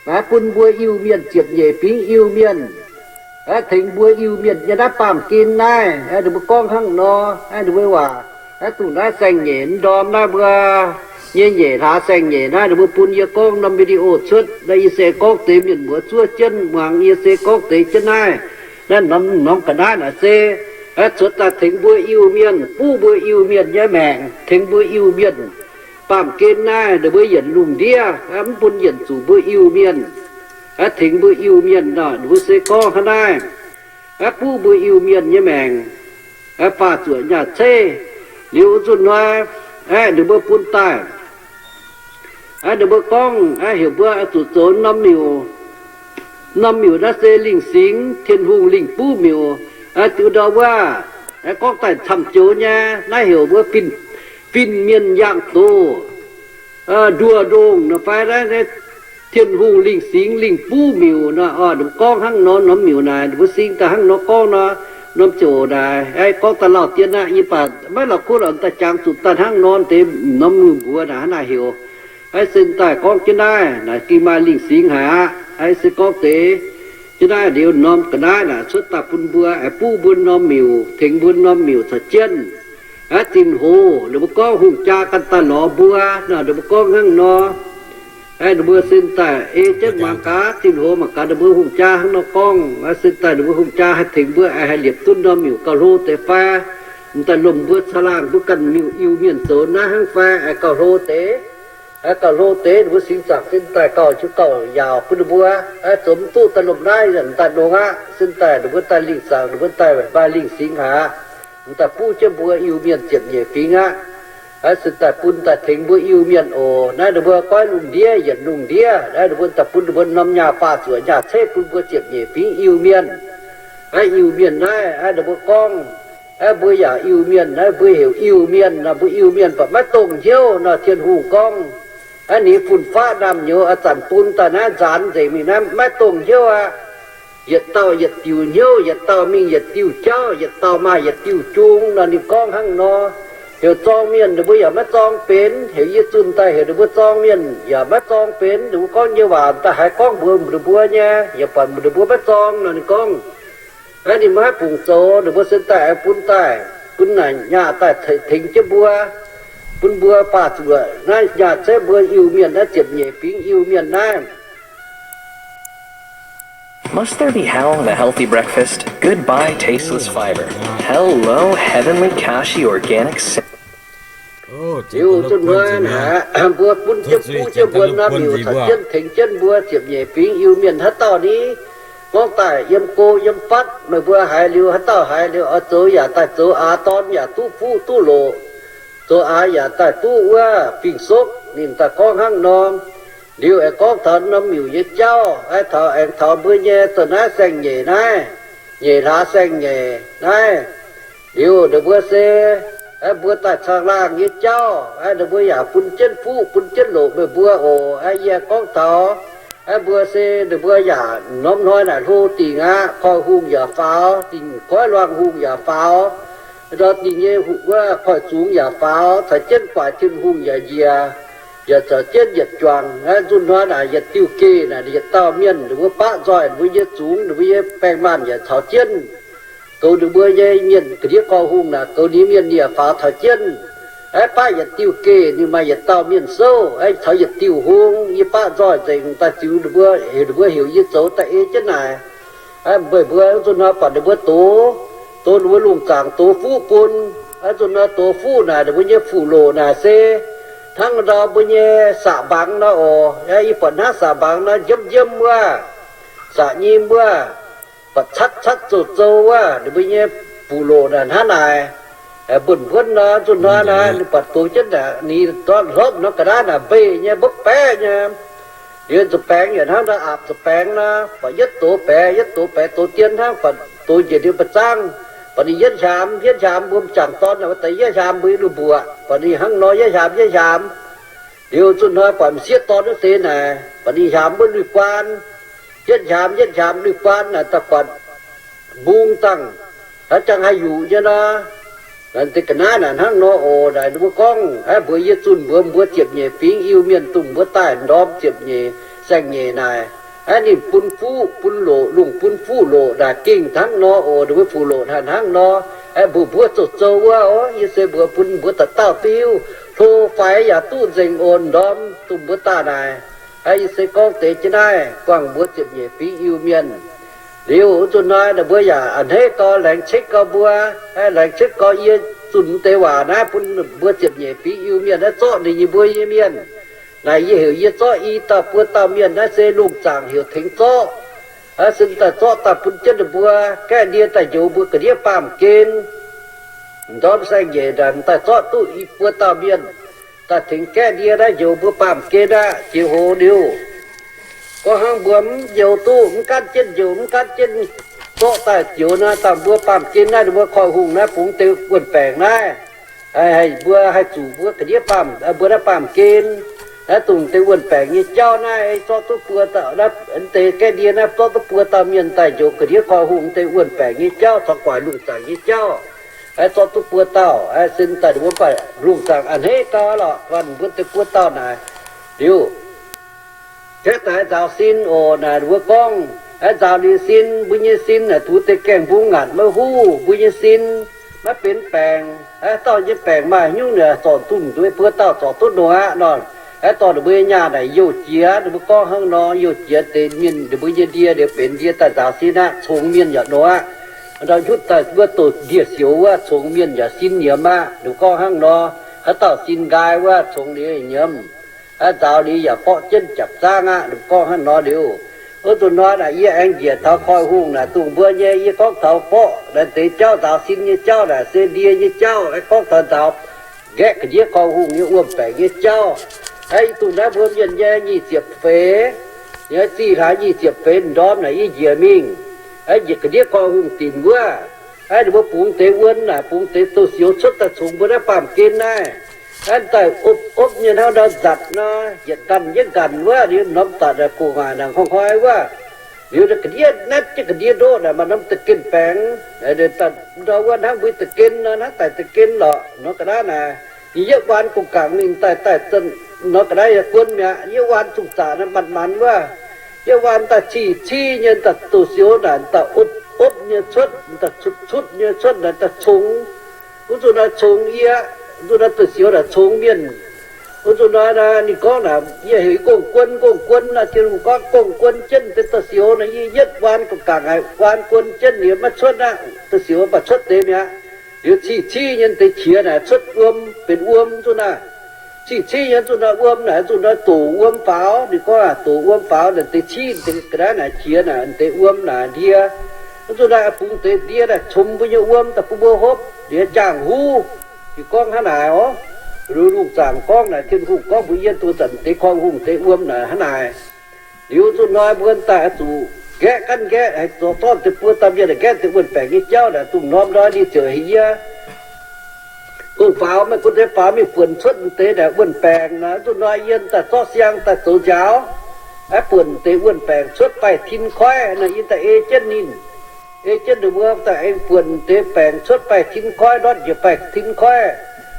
Naaiv bun mbuo Iu-Mienh ziepc nyeic fingx Iu-Mienh, aeqv, tengx mbuo Iu-Mienh nyei naaiv baamh gen naaiv. Aeqv, ninh mbuo gorngv hnangv nor, aeqv, ninh mbuo waac, aeqv, dongh naaiv saeng-nyeic ndorm naaiv mbuo nyei nyeic hlaax saeng-nyeic naaiv, ninh mbuo bun yie gorngv norm video cuotv. Naaiv yie se gorngv deix mienh muoz zuov jienv muangx, yie se gorngv deix jienv naaiv. Naaiv norm, norm ga'naaiv naaic se, aeqv, cuotv daaih tengx mbuo Iu-Mienh, buv mbuo Iu-Mienh nyei maengc, tengx mbuo Iu-Mienh baamh gen naaiv, ninh mbuo yienc lungh ndiev, aeqv, mv bun yienc zuqc mbuo Iu-Mienh. Aeqv, tengx mbuo Iu-Mienh nor, ninh mbuo se gorngv hnangv naaiv. Aeqv, buv mbuo Iu-Mienh nyei maengc, aeqv, faah zuqc nyaah ceiv. Liuz wuov nzunc hnoi, aeqv, ninh mbuo bun daaih, aeqv, ninh mbuo gorngv, aeqv, heuc mbuo zuqc zoux norm miuc. Norm miuc naaiv se Lingh Singx Tin-Hungh lingh buv miuc. Aeqv, diuh ndau wuov, aeqv, gorngv daaih camv joux nyei, naaiv heuc mbuo fin, fin mienh yangh doz, nduoh ndongh nor fai naaiv, Tin-Hungh Lingh Singx lingh buv miuc nor. Ninh mbuo gorngv hnangv nor, norm miuc naaic, ninh mbuo sing daaih hnangv nor gorngv nor, norm ziouc naaic, aeqv, gorngv daaih lauh dien aqv, yie baac maiv la'kuqv lorqc, daaih jangx zuqc daaih hnangv nor deix norm miuc mbuox naaic hnangv naaic heuc. Aeqv, sen daaih gorngv jienv naaiv, naaic ging maaih Lingh Singx haic aqv. Aeqv, se gorngv deix jienv naaiv liuz norm ga'naaiv naaic cuotv daaih bun mbuo, aeqv, buv mbuo norm miuc, tengx mbuo norm miuc caux jienv. Aeqv, zinh hoc ninh mbuo gorngv hungh jaa ganh daaih lorz mbuo nor, ninh mbuo gorngv hnangv nor. Ninh mbuo sin daaih ei jienv muangx gaax, zinh hoz mangc gaax ninh mbuo hungh jaa hnangv nor gorngv. Sin daaih ninh mbuo hungh jaa haih tengx mbuo, aengx haih liepc duqv norm miuc gauh hlo deix fai? M'daaih lomc mbuo caangh laangh mbuo ganh miuc Iu-Mienh zoux naaiv hnangv fai? Aengx gauh hlo deix, aengx gauh hlo deix. Ninh mbuo singx zaangc sin daaih gauh jienv gauh yaauc bun ninh mbuo, aengx zoux mv duqv daaih lomc naaiv daaih nongx aqv. Sin daaih ninh mbuo daaih lingh zaangc, ninh mbuo daaih maaih lingh singx haic, m'daaih buv jienv mbuo Iu-Mienh ziepc nyeic fingx aqv. Aengx sin daaih bun daaih tengx mbuo Iu-Mienh oc. Naaiv ninh mbuo goiv lungh ndiev yienc lungh ndiev, naaiv ninh mbuo daaih bun ninh mbuo norm nyaah faah zuoqc nyaah ceiv bun mbuo ziepc nyeic fingx Iu-Mienh. Aengx Iu-Mienh naaiv, aengx ninh mbuo gorngv, aengx mbuo yaac Iu-Mienh naaiv, mbuo heuc Iu-Mienh nor, mbuo Iu-Mienh baac maiv dongh hnyouv nor. Tin-Hungh gorngv, aengx ninh fun-faqv naamh nyouz a'zanc bun daaih naaiv nzaanx nzengc mingh naaiv maiv dongh hnyouv aqv. Yietc dauh yietc diuc hnyouv, yietc dauh mingh yietc diuh jauv, yietc dauh maaih yietc diuh jung nor. Ninh gorngv hnangv nor. Heuc zorng mienh ninh mbuo yaac maiv zorng benx, heuc yie zunh daaih heuc ninh mbuo zorng mienh yaac maiv zorng benx. Ninh mbuo gorngv nyei waac daaih haiz gorngv mbuox ninh mbuo nyei, yaac buatc ninh mbuo maiv zorng nor. Ninh gorngv, aengx ninh mbuo haaix fungc zoux, ninh mbuo sin daaih aengx bun daaih, bun naaic nyaah daaih tengx jienv mbuo, bun mbuo faah zuoqc naaiv nyaah ceiv mbuo Iu-Mienh naaiv ziepc nyeic fingx Iu-Mienh naaiv. Must there be hell in a healthy breakfast? Goodbye tasteless fiber. Hello, heavenly cashy organic sa- Liuz zunh hnoi naaic, mbuo bun jienv buv jienv mbuo norm miuc caux jienv tengx jienv mbuo ziepc nyeic fingx Iu-Mienh haaix dauh ni, gorngv daaih yiem go yiem fatv, meih mbuo haiz liuz haaix dauh haiz liuz oix zoux yaac daaih zoux aax, dorn yaac duqv fuqv duqv loqc, zoux aax yaac daaih duqv wuov fing-sokv. Ninh daaih gorngv hnangv nor. Liuz aengx gorngv taux norm miuc nyei jauv, aengx taux, aengx taux mbuo nyei zoux naaiv saeng-nyeic naaiv, nyeic hlaax saeng-nyeic naaiv. Liuz ninh mbuo se, aengx mbuo daaih caangh laangh nyei jauv, aengx ninh mbuo yaac bun jienv fuqv bun jienv loqc meih mbuo oc. Aengx yie gorngv taux, aengx mbuo se ninh mbuo yaac norm hnoi naaic hlo dingc aqv. Koiv-hungh yaac faaux, dingc goiv luangh hungh yaac faaux, ndau dingc nyei wuov koiv-zungx yaac faaux, caux jienv guaix Tin-Hungh yaac njiec, yaac caux jienv yietc juangc. Aengx nzunc hnoi naaic yietc diuh geh naaic yietc dauh mienh ninh mbuo baqv nzoih ninh mbuo nyei zungx, ninh mbuo nyei baeng-maanh yaac caux jienv goux ninh mbuo nyei mienh. Ga'ndiev gorx hungh naaic goux ninh mienh yaac faaux caux jienv. Aengx baqv yietc diuh geh ninh maaih yietc dauh mienh souv, aengx caux yietc diuh hung. Yie baqv nzoih nzengc daaih ziux ninh mbuo, heuc ninh mbuo heuc yie zoux daaih ei jienv naaic. Aengx meih mbuo nzunc hnoi buatc ninh mbuo doz, doz ninh mbuo lungh zaangc doz fuqv bun. Aengx nzunc hnoi doz fuqv naaic ninh mbuo nyei fuqv-loqc naaic se hnangv ndau mbuo nyei saqc mbangx nor oc. Yie buatc hnangv saqc mbangx nor njiemv njiemv wuov, saqc nyim wuov, buatc catv catv zoux zou wuov, ninh mbuo nyei fuqv-loqc naaic hnangv naaic. Mbuonx mbuonv nor, nzunc hnoi naaic ninh buatc doz jienv naaic, ninh ndortv hlopv nor ga'naaiv naaic mbeix nyei, mbopv baeqv nyei. Liuz zuqc baengx yaac hnangv ndau aapc zuqc baengx nor, buatc yietv doz baeqc, yietv doz baeqc, doz dien hnangv, buatc doz njiec liuz mba'zangv, buatc ninh yietv hlaamx, yietv hlaamx mbuo m'jangc dorn naaic wuov deix yietv hlaamx mbuo lungh mbuoqc, buatc ninh hnangv nor yietv hlaamx, yietv hlaamx. Liuz nzunc hnoi buatc m'sieqv dorn wuov deix naaic, buatc ninh hlaamx wuov lui-guaan, yietv hlaamx, yietv hlaamx lui-guaan naaic daaih buatc mbung dangh, haaix jangx haih yuqc nyei nor. Naaic deix ga'naaiv naaic hnangv nor oc. Naaic ninh mbuo gorngv, aeqv, mbuox yie zunh mbuox mbuo ziepc nyeic fingx Iu-Mienh dongh mbuo daaih ndorm ziepc nyeic, saeng-nyeic naaic, aeqv, ninh bun fuqv bun loqc, lungh bun fuqv loqc naaic gengh hnangv nor oc. Ninh mbuo fuqv loqc hnangv, hnangv nor. Aeqv, mbuox mbuo zoux zou wuov oc. Yie se mbuox bun mbuo dauh dauh diuv hlo faix yaac duqv nzengc oc, ndorm dongh mbuo daaih naaic. Aeqv, yie se gorngv deix jienv naaiv buangh mbuo ziepc nyeic fingx Iu-Mienh. Liuz nzunc hnoi ninh mbuo yaac a'hneiv gau, laengz cekv gau mbuo. Aeqv, laengz cekv gau yie zunh deix waac naaiv bun mbuo ziepc nyeic fingx Iu-Mienh naaiv zorqv ninh nyei mbuo nyei mienh. Naaic yie heuc yie zorqv i dauh buo dauh mienh naaiv se lungh zaangc heuc tengx zorqv. Aeqv, se daaih zorqv daaih bun jienv ninh mbuo gaeqv ndie daaih njoux mbuo ga'ndiev baamh gen. Ndorm saeng-nyeic daaih daaih zorqv duqv i buo dauh mienh daaih tengx gaeqv ndie naaiv njoux mbuo baamh gen aqv. Jiex hoz liuz, gorngv hnangv mbuo mv njoux duqv, mv gaanv jienv njoux, mv gaanv jienv zorqv daaih njoux nor, dangh mbuo baamh gen naaiv, ninh mbuo koiv-hungh naaiv bungx deix wuon-baengc naaiv, haih mbuo haih zuqc mbuo ga'ndiev baamh, mbuo naaiv baamh gen. Naaiv dongh deix wuon-baengc nyei jauv naaiv, zorqv duqv buo dauh, deix gaeqv ndie naaiv zorqv duqv buo dauh mienh daaih njoux ga'ndiev koiv-hungh deix wuon-baengc nyei jauv caux guaax lungh zaangc nyei jauv. Aeqv, zorqv duqv buo dauh, aeqv, sin daaih ninh mbuo baac lungh zaangc a'hneiv gau lorqc, mbuo deix buo dauh naaic. Liuz, gaeqv daaih nzaaux sin oc. Naaic ninh mbuo gorngv, aeqv, nzaaux ninh sin, mbuo nyei sin naaic duqv deix gaengh mbungv ngaatc maiv huv, mbuo nyei sin maiv benx baengc. Aeqv, dauh nyei baengc maaih nyungc naaic zorc dunh nduov buo dauh zorc duqv nor aqv nor. Aeqv, dorh ninh mbuo nyei nyaah naaic youh jiex, ninh mbuo gorngv hnangv nor, youh jiex deix mienh, ninh mbuo nyei ndie liuz benx ndie daaih nzaaux sin aqv, congx mienh yaac nor aqv. Ndau nyutc daaih wuov doqc ndie-sioux wuov, congx mienh yaac sin nyiemz aqv. Ninh mbuo gorngv hnangv nor, haaix dauh sin nqaai wuov, congx liuz nyiemz. Aa, nzaaux liuz yaac borqv jienv japc zaangv aqv. Ninh mbuo gorngv hnangv nor liuz, wuov zuqc nor naaic yie aengx njiec taux Koiv-Hungh naaic dongh mbuo nyei, yie gorngv taux borqv naaic deix jauv, nzaaux sin nyei jauv naaic se ndie nyei jauv. Aeqv, gorngv taux nzaaux nqaeqv ga'ndiev Koiv-Hungh nyei wuom-baengc nyei jauv. Aeqv, yie dongh naaiv mbuo mienh nyei nyic ziepc feix, yie zih hlaax nyic ziepc feix ndorm naaic yie njiec mingh, aeqv, njiec ga'ndiev Koiv-Hungh dinc wuov. Aeqv, ninh mbuo bungx deix wuom naaic, bungx deix douz-sioux cuotv daaih congx mbuo naaiv baamh gen naaiv. Aeqv, daaih opv opv nyei hnangv ndau nzatc nor, yietc ganh yietc ganh wuov, liuz norm zanc naaic gu'nguaaic naaic hnoi-hnoi wuov, liuz ga'ndiev naetv jienv ga'ndiev ndoqv naaic maaih norm da'gen baengx. Ndau wuov hnangv mbuo da'gen nor, hnangv daic da'gen lorqc nor ga'naaiv naaic, ninh yietv waan gong-gaangc mingh daaih, daaih nor ga'naaiv yaac guon mi'aqv. Yietv waan zungh zaqc naaiv manc-manc wuov, yietv waan daaih cih civ nyei daaih douz-sioux naaic daaih opv opv nyei cuotv, daaih cutv cutv nyei cuotv naaic daaih congx. Wuov zuqc naaiv congx yie, wuov zuqc naaiv douz-sioux naaic congx mienh. Wuov zuqc naaiv, ninh gorngv naaic, yie heuc yie gong-guon, gong-guon naaic, Tin-Hungh gorngv gong-guon jienv deix douz-sioux naaic, yie yietv waan gong-gaangc haic, waan guon jienv liuz maiv cuotv aqv. Douz-sioux baac cuotv deix mi'aqv. Liuz cih civ nyei deix qiex naaic cuotv wuom, benx wuom zuqc naaic. Cih civ nyei zuqc naaic wuom naaic, zuqc naaic doqc wuom faaux. Ninh gorngv aac, doqc wuom faaux naaic deix civ deix ga'naaiv naaic qiex naaic deix wuom naaic ndie. Zuqc naaic bungx deix ndie naaic congx mbuo nyei wuom daaih bun mbuo hopv liuz jaangh huv. Ninh gorngv hnangv naaic orv. Lungh zaangc gorngv naaic, Tin-Hungh gorngv mbuox yie duqv zanc deix korv hungh deix wuom naaic hnangv naaic. Liuz zuqc hnoi mbuo daaih zuqc nqaeqv gaanv nqaeqv, haih zoux dorn deix buo dauh mienh nqaeqv deix wuon-baengc nyei jauv naaic, dongh norm ndoi ninh ziouc heuc yie gong-faaux, maiv gunv deix faaux mingh buonc cuotv deix naaic wuon-baengc naaic. Zuqc hnoi yie daaih zorqv siang daaih zoux njaaux, aeqv, buonc deix wuon-baengc cuotv baih tin koiv naaic, yie daaih ei jienv ninh, ei jienv ninh mbuo daaih aengx buonc deix baengc cuotv baih tin koiv, ndortv njiec baih tin koiv.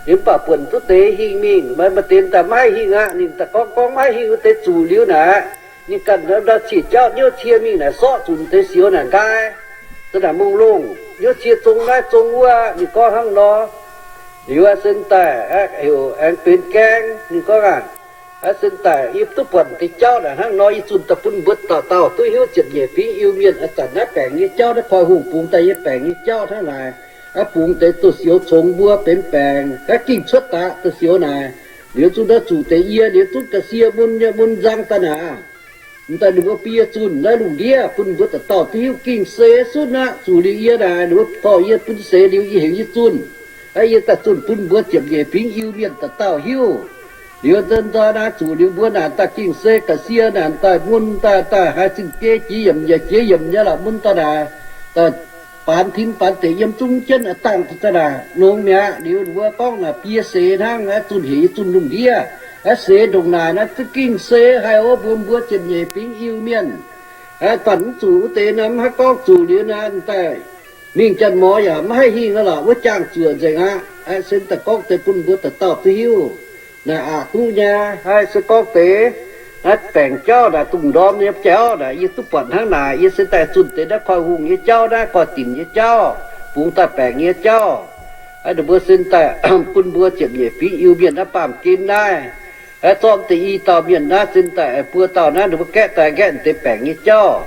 Ninh mv baac buonc duqv deix hingh mingh, maaih deix daaih maiv haih hingh aqv. Ninh daaih gorngv gorngv maiv haih hingh wuov deix zuqc liuz naaic, ninh ganh ndau cih jauv niouv cie mingh naaic sorqv zuqc deix sioux naaic nqaai, za'naaic mungh longh, niouv cie zong naaiv zong wuov. Ninh gorngv hnangv nor. Liuz se daaih heuc aengx benx gaeng. Ninh gorngv aac, se daaih yie duqv buatc deix jauv naaic hnangv nor, yie zunh daaih bun mbuo dauh dauh duqv hiuv ziepc nyeic fingx Iu-Mienh a'zanc naaiv baengc nyei jauv, naaiv korv hungh bungx daaih nyei baengc nyei jauv hnangv naaic. Aeqv, bungx deix douz-sioux congx mbuo benx baengc, aeqv, gingh cuotv daaih douz-sioux naaic. Liuz zunh naaiv zuqc deix yie liuz zungv ga'sie mun nyei mun nzang daaih naaic. M'daaih ninh mbuo biei zunh naaiv lungh ndiev bun mbuo dauh dauh duqv hiuv gingh seix sunv aqv. Zuqc liuz yie naaic, ninh mbuo dorh yie bun seix liuz yie heuc yie zunh. Aeqv, yie daaih zunh bun mbuo ziepc nyeic fingx Iu-Mienh dauh dauh hiuv. Liuz nzunc nzoi naaic zuqc liuz mbuo naaic daaih gingh seix ga'sie naaic daaih mun daaih daaih haiz zingh biei jiex yiemc nyei jiex yiemc nyei la'mun daaih naaic, daaih faanx tin faanx deic yiem zungv jienv a'dangh daaih naaic longx mi'aqv. Liuz ninh mbuo gorngv naaic biei seix hnangv, aeqv, zunh hec yie zunh lungh ndiev. Aeqv, seix ndongc naaic naaiv za'gengh seix haic oc mbuo, mbuo ziepc nyeic fingx Iu-Mienh. Aeqv, baac mv zuqc wuov deix naaiv mv haih gorngv zuqc liuz naaic daaih mingh janx-morz yaac mv haih hingh aqv lorqc, wuov jaangh zuoqc nzengc aqv. Aeqv, se daaih gorngv deix bun mbuo dauh dauh duqv hiuv. Naaic aqc duqv nyei, haih se gorngv deix naaiv baengc jauv naaic, dongh ndorm nyei jauv naaic, yie duqv buatc hnangv naaic. Yie se daaih zunh deix naaiv korv hungh nyei jauv, naaiv goiv dinc nyei jauv, bungx daaih baengc nyei jauv. Aeqv, ninh mbuo se daaih bun mbuo ziepc nyeic fingx Iu-Mienh naaiv baamh gen naaiv, aeqv, zorqv deix i dauh mienh naaiv se daaih buo dauh naaiv, ninh mbuo gaeqv daaih nqaeqv deix baengc nyei jauv.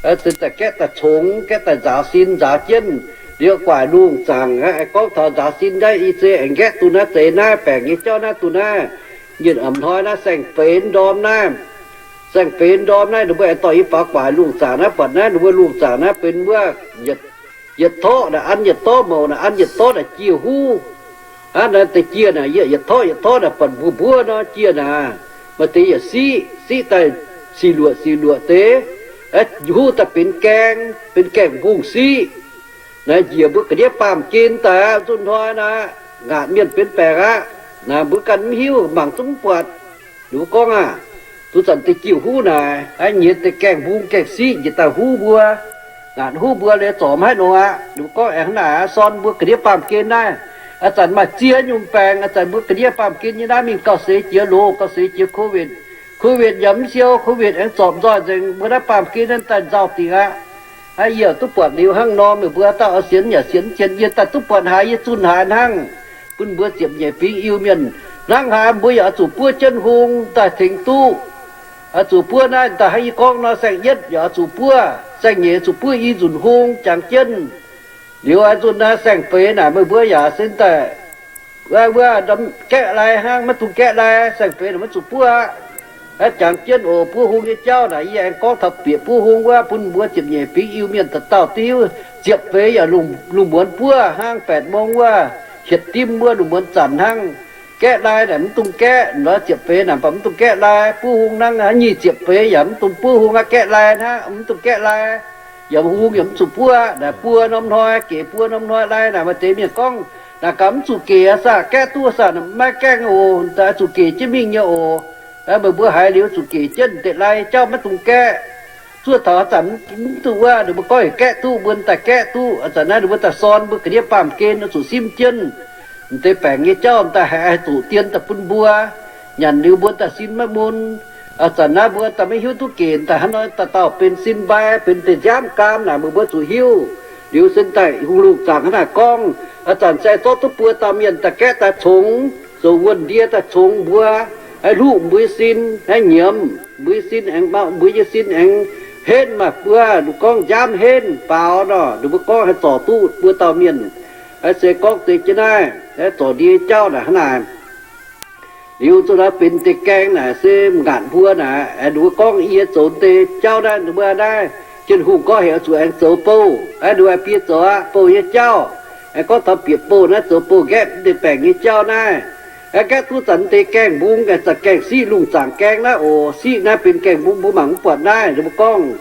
Se daaih gaeqv daaih congx, gaeqv daaih nzaaux sin nzaaux jienv. Liuz guaaic lungh zaangc aeqv, gorngv taux nzaaux sin naaiv, yie se aengx nqaeqv duqv naaiv zeix naaiv baengc nyei jauv naaiv duqv naaiv. Nyienh a'hnoi naaiv saeng-feix ndorm naaiv, saeng-feix ndorm naaiv ninh mbuo aengx dorh yie faaux guaaic lungh zaangc naaiv, buatc naaiv ninh mbuo lungh zaangc naaiv benx wuov yietc torqv naaic, an yietc dorv mouc naaic, an yietc dorv naaic jiex huv. Hnangv naaiv deix jiex naaic, yietc torqv yietc torqv naaic, buatc mbuov mbuov nor jiex naaic, maaih deix yietc siqv, siqv daaih sic luoqc sic luoqc deix, huv daaih benx gaeng, benx gaeng mbungh siqv. Naaiv njiec mbuo ga'ndiev baamh gen daaih aqv, zunh hnoi naaic, ngaatc mienh benx baengc aqv. Naaic mbuo ganh mv hiuv, mangc zungv mv buatc. Ninh mbuo gorngv aac, duqv zanc deix jiex huv naaic, hnangv nyiex deix gaeng mbungh gaeng siqv njiec daaih huv mbuo, ngaatc huv mbuo liuz zorc maiv haih nor aqv. Ninh mbuo gorngv aengx hnangv naaic aqv, sorn mbuo ga'ndiev baamh gen naaiv. A'zanc maaih ziex nyungc baengc, a'zanc mbuo ga'ndiev baamh gen nyei naaiv mingh gauh seix jiex loz, gauh seix jiex COVID. COVID yaac mv siou, COVID aengx zorpc nzoih nzengc, mbuo naaiv baamh gen naaiv daaih nzauh dingc aqv. Hnangv yie duqv buatc liuz hnangv nor, meih mbuo dauh oix sienx yaac sienx, sienx yie daaih duqv buatc haaix yie zunh haaix hnangv. Bun mbuo ziepc nyeic fingx Iu-Mienh Hnangv haaix mbuo yaac oix zuqc buov jienv hung daaih tengx duqv. Oix zuqc buov naaiv daaih hnangv yie gorngv nor, saeng-yietv yaac oix zuqc buov, saeng-nyeic zuqc buov i nzunc hung jangx jienv. Liuz a'nzunc naaiv saeng-feix naaic meih mbuo yaac sin daaih wuov, wuov, gaeqv lai hnangv, maiv dungx gaeqv lai. Saeng-feix naaic maiv zuqc buov aqv. Jangx jienv oc, buov hung nyei jauv naaic yie aengx gorngv taux bieqc buov hung wuov bun mbuo ziepc nyeic fingx Iu-Mienh dauh dauh duqv hiuv. Ziepc feix yaac lungh muonz buov hnangv, แปดโมง wuov, hietc dimv wuov lungh muonz zanc hnangv. Gaeqv lai naaic mv dungx gaeqv, ziepc feix naaic mv baac mv dungx gaeqv lai. Buov hung hnangv, nyic ziepc feix yaac mv dungx buov hung aqv, gaeqv lai hnangv, mv dungx gaeqv lai. Yaac hung yaac mv zuqc buov naaic, buo norm hnoi gec, buo norm hnoi lai naaic. Maaih deix mienh gorngv, naaic gaax mv zuqc gec aqv saah, gaeqv duqv saah? Maiv gaengh oc, zuqc gec jienv mingh nyei oc. Meih mbuo haiz liuz zuqc gec jienv deix lai jauv, maiv dungx gaeqv. Zuov taux haaix zanc mv duqv wuov, ninh mbuo gorngv heuc gaeqv duqv, mbuo daaih gaeqv duqv. Ih zanc naaiv ninh mbuo daaih sorn mbuo ga'ndiev baamh gen oix zuqc simv jienv m'deix baengc nyei jauv, m'daaih haih zuqc dien daaih bun mbuo. Nyanc liuz mbuo daaih sin maiv mun. Ih zanc naaiv mbuo daaih maiv hiuv duqv gec daaih hnangv nor, dauh dauh benx sin mbai, benx deix nziaamv gaam naaic, meih mbuo zuqc hiuv. Liuz sin daaih hungh lungh zaangc hnangv naaic gorngv, ih zanc se zorqv duqv buo dauh mienh daaih gaeqv daaih congx, zoux wuonh ndie daaih congx mbuo, hluqv mbuo nyei sin, nyiemz mbuo nyei sin aengx, mbuo nyei sin aengx henv maah, buo ninh gorngv nziaamv henv baaux nor, ninh mbuo gorngv haih zorc duqv buo dauh mienh. Se gorngv deix jienv naaiv zorc ndie jauv naaic hnangv naaic. Liuz zuqc naaiv benx deix gaeng naaic se ngaatc mbuo naaic, ninh mbuo gorngv yie zoux deix jauv naaiv, ninh mbuo naaiv, Tin-Hungh gorngv heuc zuqc aengx zoux bouh, ninh mbuo bie zoux aqv, bouh nyei jauv. Aengx gorngv taux bieqc bouh naaiv, zoux bouh nqaeqv deix baengc nyei jauv naaiv. Nqaeqv duqv zanc deix gaengh mbung, zanc gaengh siqv, lungh zaangc gaeng naaiv oc. Siqv naaiv benx gaengh mbung, mbuo mangc mv buatc naaiv, ninh mbuo gorngv,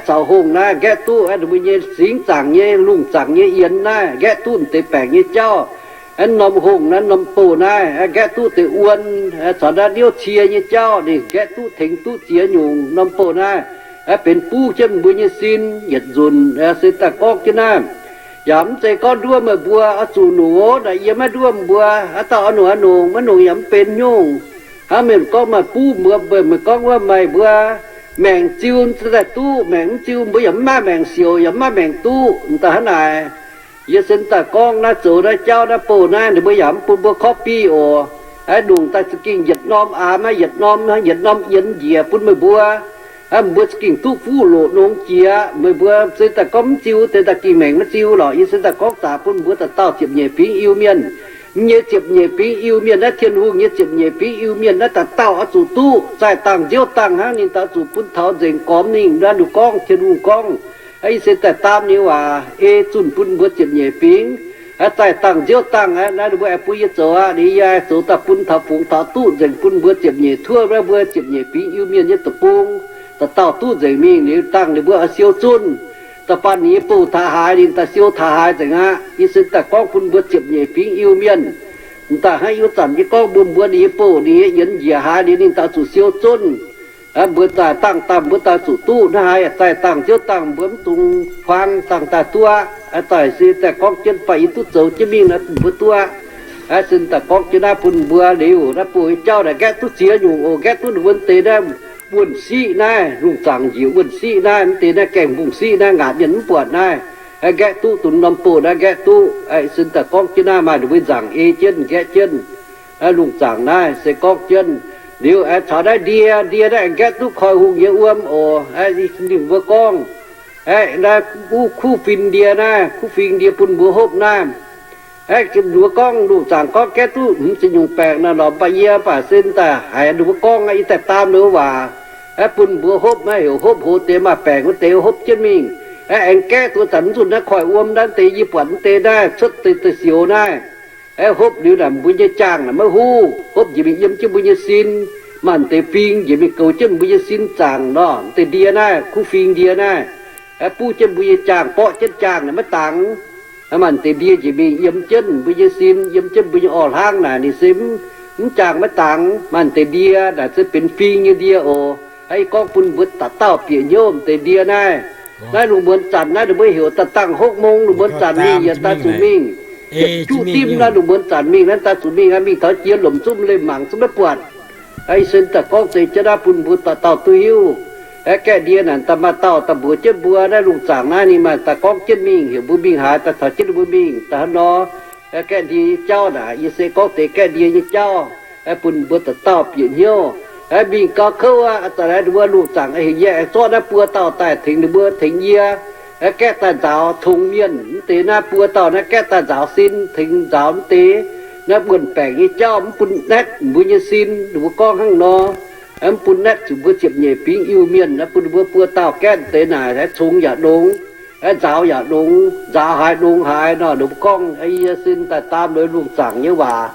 caux hongh naaiv nqaeqv duqv, ninh mbuo nyei singx zaangc nyei, lungh zaangc nyei yienx naaiv nqaeqv duqv deix baengc nyei jauv. Norm hongh naaiv, norm bouh naaiv nqaeqv duqv deix wuon, caux naaiv niouv cie nyei jauv ninh nqaeqv duqv tengx duqv ziex nyungc. Norm bouh naaiv benx buv jienv mbuo nyei sin yietc nzunc. Se daaih gorngv jienv naaiv, yaac mv zeiz gorngv nduov meih mbuo oix zuqc nungx naaic, yie maiv nduov mbuo. Aav dauh oix nungx, oix nungx, maiv nungx yaac mv benx nyungc. Hnangv mienh gorngv maaih buv mbuo, meih gorngv wuov meih mbuo maengc ziu daaih duqv, maengc mv ziu mbuo yaac mv maaih maengc siouc, yaac mv maaih maengc duqv. M'daaih hnangv naaic, yie se daaih gorngv naaiv zoux naaiv jauv naaiv bouh naaiv, ninh mbuo yaac mv bun mbuo copy oc. Aa, longc daaih za'gengh yietc norm aav maiv yietc norm, yietc norm yienx njiec bun meih mbuo. Aa, mbuo za'gengh duqv fuqv loqc nongx jiex. Meih mbuo se daaih gorngv mv ziu deix daaih gengh maengc maiv ziu lorqc. Yie se daaih gorngv zaqc bun mbuo dauh dauh ziepc nyeic fingx Iu-Mienh. Yie nyei ziepc nyeic fingx Iu-Mienh naaiv, Tin-Hungh nyei ziepc nyeic fingx Iu-Mienh naaiv, dauh dauh oix zuqc duqv zaih dangh nziouv dangh hnangv ninh daaih zuqc bun taux nzengc gormx ninh. Naaiv ninh gorngv, Tin-Hungh gorngv, yie se daaih daam ninh waac ei zunh bun mbuo ziepc nyeic fingx. Zaih dangh nziouv dangh aqv, naaiv ninh mbuo aengx bun yie zoux aqv. Ninh yie zoux daaih bun taux fungx taux duqv nzengc bun mbuo ziepc nyeic, tuov naaiv mbuo ziepc nyeic fingx Iu-Mienh nyei deic-bung dauh dauh duqv nzengc mingh. Ninh dangh ninh mbuo oix siou zunh, da'faanh ninh nyei bouh taux haaix ninh daaih siou taux haaix nzengc aqv. Yie se daaih gorngv bun mbuo ziepc nyeic fingx Iu-Mienh. M'daaih hnangv yie wuov zanc yie gorngv mbuo, mbuo ninh nyei bouh ninh nyei yienx njiec haaix liuz ninh daaih zuqc siou zunh. Mbuo zaih dangh daaih mbuo daaih zuqc duqv naaiv haaix, zaih dangh nziouv dangh mbuo mv dungx huaang dangh daaih duqv. Daaih se daaih gorngv jienv baac yie duqv zoux jienv mingh naaiv bun mbuo duqv. Sin daaih gorngv jienv naaiv bun mbuo liuz, naaiv bouh nyei jauv naaic nqaeqv duqv ziex nyungc oc. Nqaeqv duqv ninh mbuo deix naaiv wuonh siqv naaiv, lungh zaangc njiec wuonh siqv naaiv, mv deix naaiv gaengh mbungh siqv naaiv, ngaatc mienh mv buatc naaiv. Nqaeqv duqv dongh norm bouh naaiv nqaeqv duqv. Sin daaih gorngv jienv naaiv maaih ninh mbuo nzaangc ei jienv nqaeqv jienv. Lungh zaangc naaiv se gorngv jienv liuz, caux naaiv ndie, ndie naaiv nqaeqv duqv koi hungh nyei wuom oc. Ninh mbuo gorngv, naaiv kuv fin ndie naaiv, kuv fin ndie bun mbuo hopv naaiv. Mbuo gorngv lungh zaangc gorngv nqaeqv duqv hmz ziepc nyungc baengc naaiv lorqc, mv baac yie baac se daaih haiz ninh mbuo gorngv, yie daaih daam ninh mbuo waac, bun mbuo hopv, maiv heuc hopv hoz deix maaih baengc wuov deix hopv jienv mingh. Aengx nqaeqv duqv zanc mv zunh naaiv koiv wuom naaiv deix, yie buatc mv deix naaiv cuotv deix da'sioux naaiv. Hopv liuz naaic mbuo nyei jaangh naaic maiv huv, hopv njiec mingh yiem jienv mbuo nyei sin. Maaih deix fing njiec mingh goux jienv mbuo nyei sin zaangc nor, mv deix ndie naaiv, kuv fing ndie naaiv, buv jienv mbuo nyei jaangh, borqv jienv jaangh naaic maiv dangx. Maaih deix ndie njiec mingh yiem jienv mbuo nyei sin, yiem jienv mbuo nyei orv-hlaang naaic ninh se mv jaangh maiv dangx. Maaih deix ndie naaic se benx fing nyei ndie oc. Yie gorngv bun mbuo dauh dauh bieqc hnyouv deix ndie naaiv. Naaiv lungh muonz zanc naaiv ninh mbuo heuc da'dangh hopv mong, lungh muonz zanc mingh yietc daaih zuqc mingh. Yietc juqv dimv naaiv lungh muonz zanc mingh naaiv daaih zuqc mingh, mingh taux jiex lomc zungv maiv leih mangc, zungv maiv buatc. Yie se daaih gorngv deix jienv naaiv bun mbuo dauh dauh duqv hiuv. Gaeqv ndie naaic daaih maaih dauh daaih mbuox jienv mbuo naaiv lungh zaangc naaiv ninh maaih daaih gorngv jienv mingh, heuc mbuo mingh haaix daaih caux jienv mbuo mingh. Da'hnangv nor, gaeqv ndie nyei jauv naaic, yie se gorngv deix gaeqv ndie nyei jauv. Aeqv, bun mbuo dauh dauh bieqc hnyouv. Aeqv, mingh gau kouv aqv. Zanc naaiv ninh mbuo lungh zaangc aengx heuc yie aengx zorqv naaiv buo dauh daaih tengx ninh mbuo, tengx yie, aeqv, gaeqv daaih nzaaux tongx mienh. Mv deix naaiv buo dauh naaiv gaeqv daaih nzaaux sin, tengx nzaaux mv deix naaiv buonc baengc nyei jauv, mv bun naetv mbuo nyei sin. Ninh mbuo gorngv hnangv nor. Aeqv, mv bun naetv zuqc mbuo ziepc nyeic fingx Iu-Mienh. Aeqv, bun ninh mbuo buo dauh gaeqv deix naaic, aeqv, congx yaac longx, aeqv, nzaaux yaac longx, nzaaux haaix longx haaix nor. Ninh mbuo gorngv, aeqv, yie sin daaih daam lui lungh zaangc nyei waac.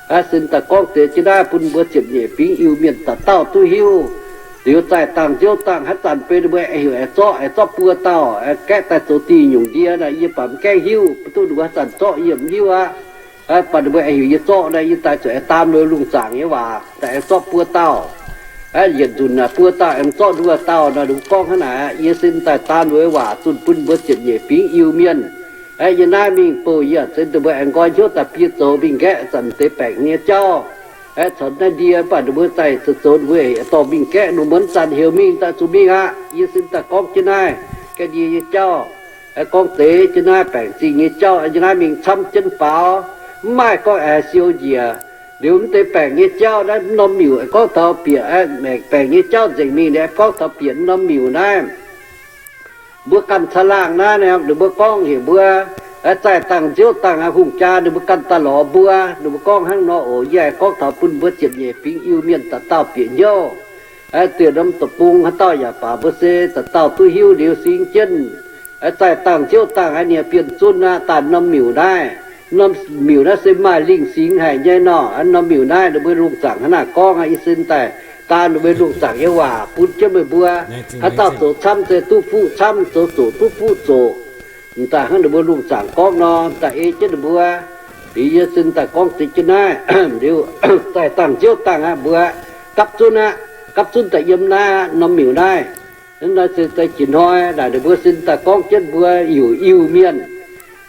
Aeqv, sin daaih gorngv deix jienv naaiv bun mbuo ziepc nyeic fingx Iu-Mienh dauh dauh duqv hiuv. Liuz zaih dangh nziouv dangh haaix zanc beiv ninh mbuo aengx heuc aengx zorqv, aengx zorqv buo dauh, aeqv, gaeqv daaih zoux dingh nyungc ndie naaic, yie baac mv gaengh hiuv. Mv duqv ninh mbuo haaix zanc zorqv yie mv hiuv aqv. Aeqv, baac ninh mbuo aengx heuc yie zorqv naaic, yie daaih zuqc aengx daam lui lungh zaangc nyei waac, daaih aengx zorqv buo dauh. Aeqv, yietc nzunc naaic buo dauh aengx zorqv nduoh dauh nor. Ninh mbuo gorngv hnangv naaic, yie sin daaih daam lui waac zunh bun mbuo ziepc nyeic fingx Iu-Mienh. Aeqv, yie naaiv mingh bouh yie a'zunc deix mbuo aengx nqoi hnyouv daaih biei zoux mingh nqaeqv zanc deix baengc nyei jauv. Aeqv, caux naaiv ndie, mv baac ninh mbuo zaih zoux zoux ninh mbuo dorh mingh nqaeqv, lungh muonz zanc heuc mingh daaih zuqc mingh aqv. Yie sin daaih gorngv jienv naaiv gaeqv ndie nyei jauv. Aeqv, gorngv deix jienv naaiv baengc zingh nyei jauv, yie naaiv mingh camv jienv faaux, mv maaih gorngv aengx siou njiec. Liuz mv deix baengc nyei jauv naaiv norm miuc aengx gorngv taux bieqc, baengc nyei jauv nzengc mingh liuz aengx gorngv taux bieqc norm miuc naaiv. Mbuo ganh caangh laangh naaiv, ninh mbuo gorngv heuc mbuo zaih dangh nziouv dangh hungh jaa, ninh mbuo ganh daaih lorz mbuo. Ninh mbuo gorngv hnangv nor oc. Yie aengx gorngv taux bun mbuo ziepc nyeic fingx Iu-Mienh dauh dauh bieqc hnyouv. Aeqv, diex norm deic-bung haaix dauh yaac baac mbuo se dauh dauh duqv hiuv liuz singx jienv. Aeqv, zaih dangh nziouv dangh haaix nyungc bienh zunv aqv. Daaih norm miuc naaiv, norm miuc naaiv se maaih lingh singx haic nyei nor. Norm miuc naaiv ninh mbuo lungh zaangc hnangv naaiv gorngv aqv. Yie sin daaih daam ninh mbuo lungh zaangc nyei waac bun jienv meih mbuo haaix dauh zoux camv se duqv fuqv camv, zoux zoqc duqv fuqv zoqc. M'daaih hnangv ninh mbuo lungh zaangc gorngv nor, m'daaih ei jienv ninh mbuo. Liuz yie sin daaih gorngv deix jienv naaiv. Liuz zaih dangh nziouv dangh aqv, mbuo gapv zunv aqv. Gapv zunv daaih yiem naaiv aqv, norm miuc naaiv. Naaiv se deix jiex hnoi naaic ninh mbuo sin daaih gorngv jienv mbuo heuc Iu-Mienh.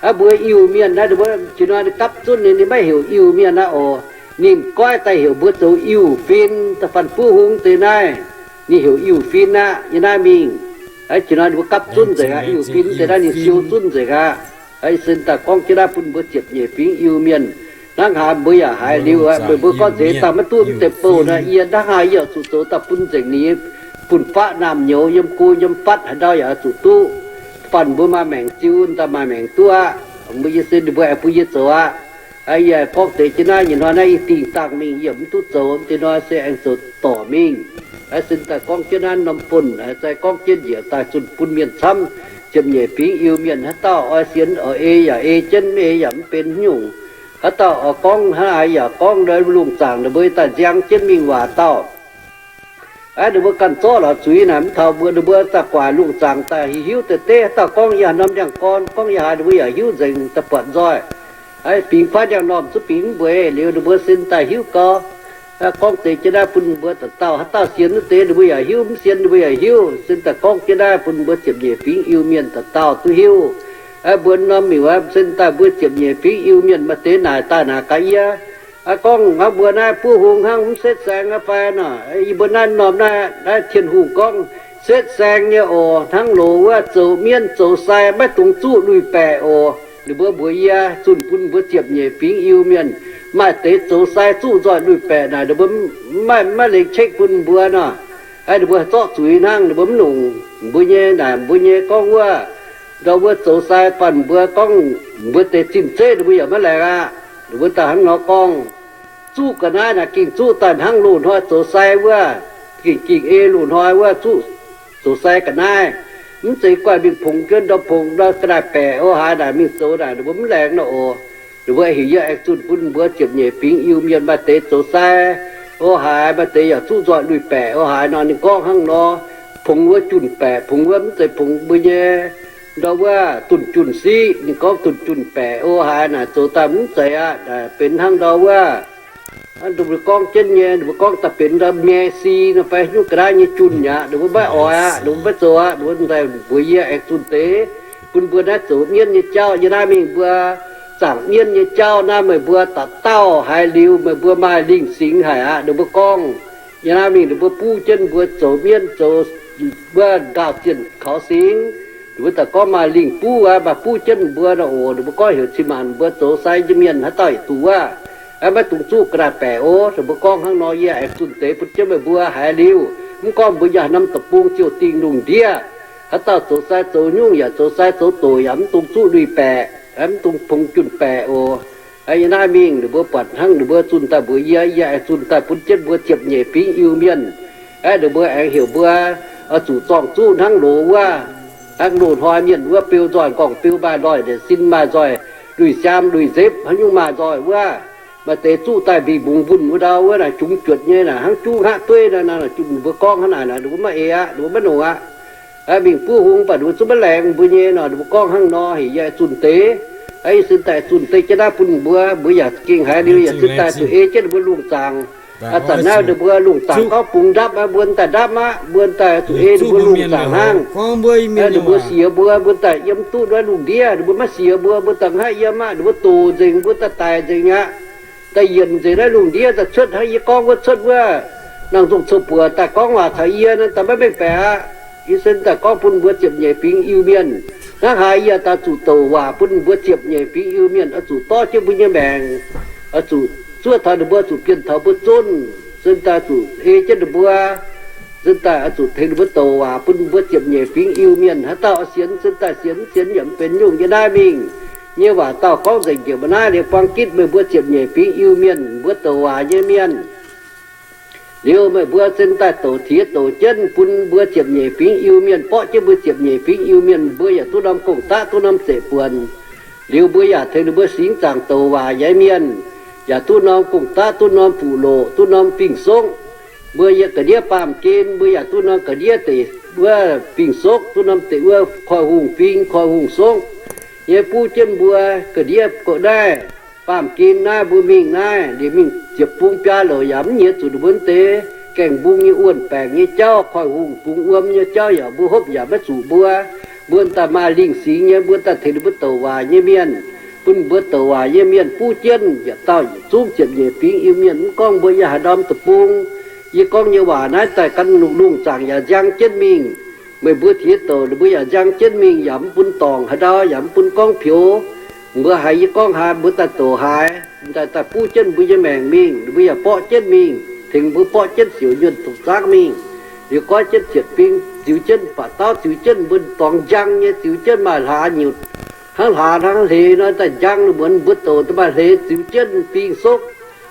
Aav, mbuo Iu-Mienh naaiv ninh mbuo jiex hnoi ninh gapv zunv ninh, ninh maiv heuc Iu-Mienh aqv oc. Ninh goiv daaih heuc mbuo zoux Iu-Fin, da'faanh buov hung deix naaiv. Ninh heuc Iu-Fin aqv. Yie naaiv mingh, jiex hnoi ninh mbuo gapv zunv nzengc aqv. Iu-Fin deix naaiv ninh siou zunv nzengc aqv. Ih sin daaih gorngv jienv naaiv bun mbuo ziepc nyeic fingx Iu-Mienh. Hnangv haaix mbuo yaac haiz liuz aqv. Meih mbuo gorngv nzeix daaih maiv duqv mv deix bouh nor, yie hnangv haaix yaac zuqc zoux daaih bun nzengc ninh nyei fun-faqv naamh nyouz yiem go yiem fatv haaix ndau yaac zuqc duqv. Da'faanh mbuo maaih maengc ziux daaih maaih maengc duqv aqv. Mbuo yie se ninh mbuo aengx bun yie zoux aqv. Yie gorngv deix jienv naaiv, nyei hnoi naaiv yie dingh dangh mingh, yie mv duqv zoux. Deix hnoi se aengx zoux dorc mingh. Ih sin daaih gorngv jienv naaiv norm buonc, ih gorngv jienv njiec daaih zunh bun mienh camv, ziepc nyeic fingx Iu-Mienh. Haaix dauh oix sienx oix ei yaac ei jienv, mv ei yaac mv benx haaix nyungc. Haaix dauh oix gorngv hnangv haaix yaac gorngv, lungh zaangc ninh mbuo daaih nziang jienv mingh waac dauh. Aav, ninh mbuo ganh zorqv lorz zuiz naaic mv taux mbuo, ninh mbuo daaih guaax lungh zaangc daaih hiuv hiuv deix deix. Haaix dauh gorngv yie haaix norm ndiangx-gorn, gorngv yie haaix, ninh mbuo yaac hiuv nzengc daaih buatc nzoih. Aav, bingx kuaaiv ndiangx-normh zuqc bingx mv mbueiz liuz ninh mbuo sin daaih hiuv gau. Gorngv deix jienv naaiv bun ninh mbuo dauh dauh, haaix dauh sienx wuov deix ninh mbuo yaac hiuv, mv sienx ninh mbuo yaac hiuv. Sin daaih gorngv jienv naaiv bun mbuo ziepc nyeic fingx Iu-Mienh dauh dauh duqv hiuv. Aav, mbuo norm miuc aav, sin daaih mbuo ziepc nyeic fingx Iu-Mienh maaih deix naaic daaih naaic gaax yie. Aav, gorngv aav, mbuo naaiv buov hung hnangv mv setv saeng aqv fai nor. Yie mbuo naaiv norm naaiv, naaiv Tin-Hungh gorngv setv saeng nyei oc. Hnangv loz wuov zoux mienv zoux sai maiv dungx zuqv lui-baeqc oc. Ninh mbuo mbuox yie zunh bun mbuo ziepc nyeic fingx Iu-Mienh, maaih deix zoux sai zuqv nzoih lui-baeqc naaic, ninh mbuo maiv, maiv lengc qekv bun mbuo nor. Aav, ninh mbuo zorqv zuiz hnangv, ninh mbuo mv longc mbuo nyei naaic, mbuo nyei gorngv wuov, ndau wuov zoux sai banh mbuo gorngv mbuo deix zinh zeiv ninh mbuo yaac maiv laengz aqv. Ninh mbuo daaih hnangv nor gorngv, zuqv ga'naaiv naaic gengh zuqv daaih hnangv loz-hnoi zoux sai wuov, gengh, gengh ei loz-hnoi wuov zuqv zoux sai ga'naaiv. Mv zeiz guaih mingh pongx jienv ndau pongx ndau ga'naaiv-baeqc o haaix naaic mingh zoux naaic ninh mbuo mv laengz nor oc. Ninh mbuo heuc yie aengx zunh bun mbuo ziepc nyeic fingx Iu-Mienh maaih deix zoux sai o haaix, maaih deix yaac zuqv nzoih lui-baeqc o haaix nor. Ninh gorngv hnangv nor, pongx wuov junh baeqc, pongx wuov mv zeiz pongx mbuo nyei ndau wuov dunh junh siqv. Ninh gorngv dunh junh baeqc o haaix naaic zoux daaih mv zeiz aqv. Benx hnangv ndau wuov ninh mbuo gorngv jienv nyei, ninh mbuo gorngv daaih benx ndau mae si nor fai nyungc ga'naaiv nyei junh aqv. Ninh mbuo maiv oix aqv, ninh mbuo maiv zoux aqv. Ninh mbuo daaih mbuox yie aengx zunh deix bun mbuo naaiv zoux mienv nyei jauv. Yie naaiv mingh mbuo zaangc mienv nyei jauv naaiv, meih mbuo dauh dauh haiz liuz meih mbuo maaih lingh singx haic aqv. Ninh mbuo gorngv, yie naaiv mingh ninh mbuo buv jienv mbuo zoux mienv zoux wuov ndaauh zienh kaux singx. Ninh mbuo daaih gorngv maaih lingh buv aqv, maaih buv jienv mbuo nor oc. Ninh mbuo gorngv heuc cin-maanc mbuo zoux sai nyei mienh haaix dauh yietc duqv wuov. Maiv dungx zuqv ga'naaiv-baeqc oc. Ninh mbuo gorngv hnangv nor, yie aengx zunh deix bun jienv meih mbuo haiz liuz. Mv gorngv mbuo yaac norm deic-bung ziouc dingh lungh ndiev, haaix dauh zoux sai zoux nyungc yaac zoux sai zoux doqc yaac mv dungx zuqv lui-baeqc, mv dungx bungx junh-baeqc oc. Yie naaiv mingh ninh mbuo buatc hnangv ninh mbuo zunh daaih mbuox yie, yie aengx zunh daaih bun jienv mbuo ziepc nyeic fingx Iu-Mienh. Ninh mbuo aengx heuc mbuo oix zuqc zorng-zuqv hnangv loz wuov, hnangv loz-hnoi mienh wuov beu nzoih nqorngv beu maaih nzoih ndeic sin maaih nzoih lui-siaam lui-nzepv hnangv nyungc maaih nzoih wuov. Maaih deix zuqv daaih mbingh mbungx mbunh wuov ndau wuov naaic, jungx juotc nyei naaic, hnangv juv hngaqv dueiv naaic, ninh mbuo gorngv hnangv naaic, ninh mbuo maiv eix aqv, ninh mbuo maiv nongc aqv. Mingh buov hung baac ninh mbuo zungv maiv laengz mbuo nyei nor, ninh mbuo gorngv hnangv nor heuc yie zunh deix. Yie sin daaih zunh deix jienv naaiv bun mbuo, mbuo yaac gengh haiz liuz yaac sin daaih zuqc ei jienv ninh mbuo lungh zaangc. Zanc naaiv ninh mbuo lungh zaangc gorngv bungx ndapv, mbuo daaih ndapv aqv, mbuo daaih zuqc ei ninh mbuo lungh zaangc hnangv. Ninh mbuo siex mbuo, mbuo daaih yiem duqv naaiv lungh ndiev, ninh mbuo maiv siex mbuo, mbuo daaih mv haih yiem aqv, ninh mbuo doqc nzengc, mbuo daaih daic nzengc aqv. Daaih yienc nzengc naaiv lungh ndiev daaih cuotv hnangv yie gorngv wuov cuotv wuov. Nangh nzungh cou buoc daaih gorngv waac taux yie nor, daaih maiv mengh baeqc aqv. Yie sin daaih gorngv bun mbuo ziepc nyeic fingx Iu-Mienh. Hnangv haaix yie daaih zuqc douc waac bun mbuo ziepc nyeic fingx Iu-Mienh oix zuqc dorv jienv mbuo nyei maengc, oix zuqc zuov taux ninh mbuo, zuqc bienh taux mbuo zunv, sin daaih zuqc ei jienv ninh mbuo, sin daaih oix zuqc tengx ninh mbuo douc waac bun mbuo ziepc nyeic fingx Iu-Mienh. Haaix dauh oix sienx sin daaih sienx, mv sienx yaac mv benx nyungc. Yie naaiv mingh nyei waac dauh gorngv nzengc njiec mbuo naaiv liuz buang gitv meih mbuo ziepc nyeic fingx Iu-Mienh, mbuo douc waac nyei mienh. Liuz meih mbuo sin daaih douc tiex douc jienv bun mbuo ziepc nyeic fingx Iu-Mienh, borqv jienv mbuo ziepc nyeic fingx Iu-Mienh, mbuo yaac duqv norm gong-daqv, duqv norm zeqc buonc. Liuz mbuo yaac tengx ninh mbuo singx zaangc douc waac nyei mienh, yaac duqv norm gong-daqv, duqv norm fuqv-loqc, duqv norm fing-soqv. Mbuo yiem ga'ndiev baamh gen mbuo yaac duqv norm ga'ndiev deic wuov fing-soqv, duqv norm deic wuov koiv-hungh fing, koiv-hungh soqv nyei buv jienv mbuo ga'ndiev gox naaiv. Baamh gen naaiv mbuo mingh naaiv liuz mingh ziepc bung biaa louc yaac mv nyiex zuqc ninh mbuo deix gaengh mbung nyei wuonh baengc nyei jauv, koiv-hungh bungx wuom nyei jauv yaac mbuo hopv yaac maiv zuqc mbuo. Mbuo daaih maaih lingh singx nyei, mbuo daaih tengx ninh mbuo douc waac nyei mienh, bun mbuo douc waac nyei mienh buv jienv yietc dauh yietc zungv ziepc nyeic fingx Iu-Mienh. Mv gorngv mbuo yiem haaix norm deic-bung, yie gorngv nyei waac naaiv daaih gan lungh lungh zaangc yaac nziang jienv mingh. Meih mbuo tiex douc ninh mbuo yaac nziang jienv mingh, yaac mv bun dorngc haaix ndau, yaac mv bun gorngv pioux. Mbuo haiz yie gorngv haaix mbuo daaih douc haaix, daaih daaih buv jienv mbuo nyei maengc mingh, ninh mbuo yaac borqv jienv mingh, tengx mbuo borqv jienv siouc nyuonh dongh zaangv mingh. Liuz goiv jienv ziepc fingx ziux jienv, baac dauh ziux jienv mbuo dorngx njang nyei, ziux jienv maaih hlaax nyiutc, hnangv hlaax hnangv hleix nor daaih njang, muonz mbuo douc daaih maaih hleix ziux jienv fing-soqv.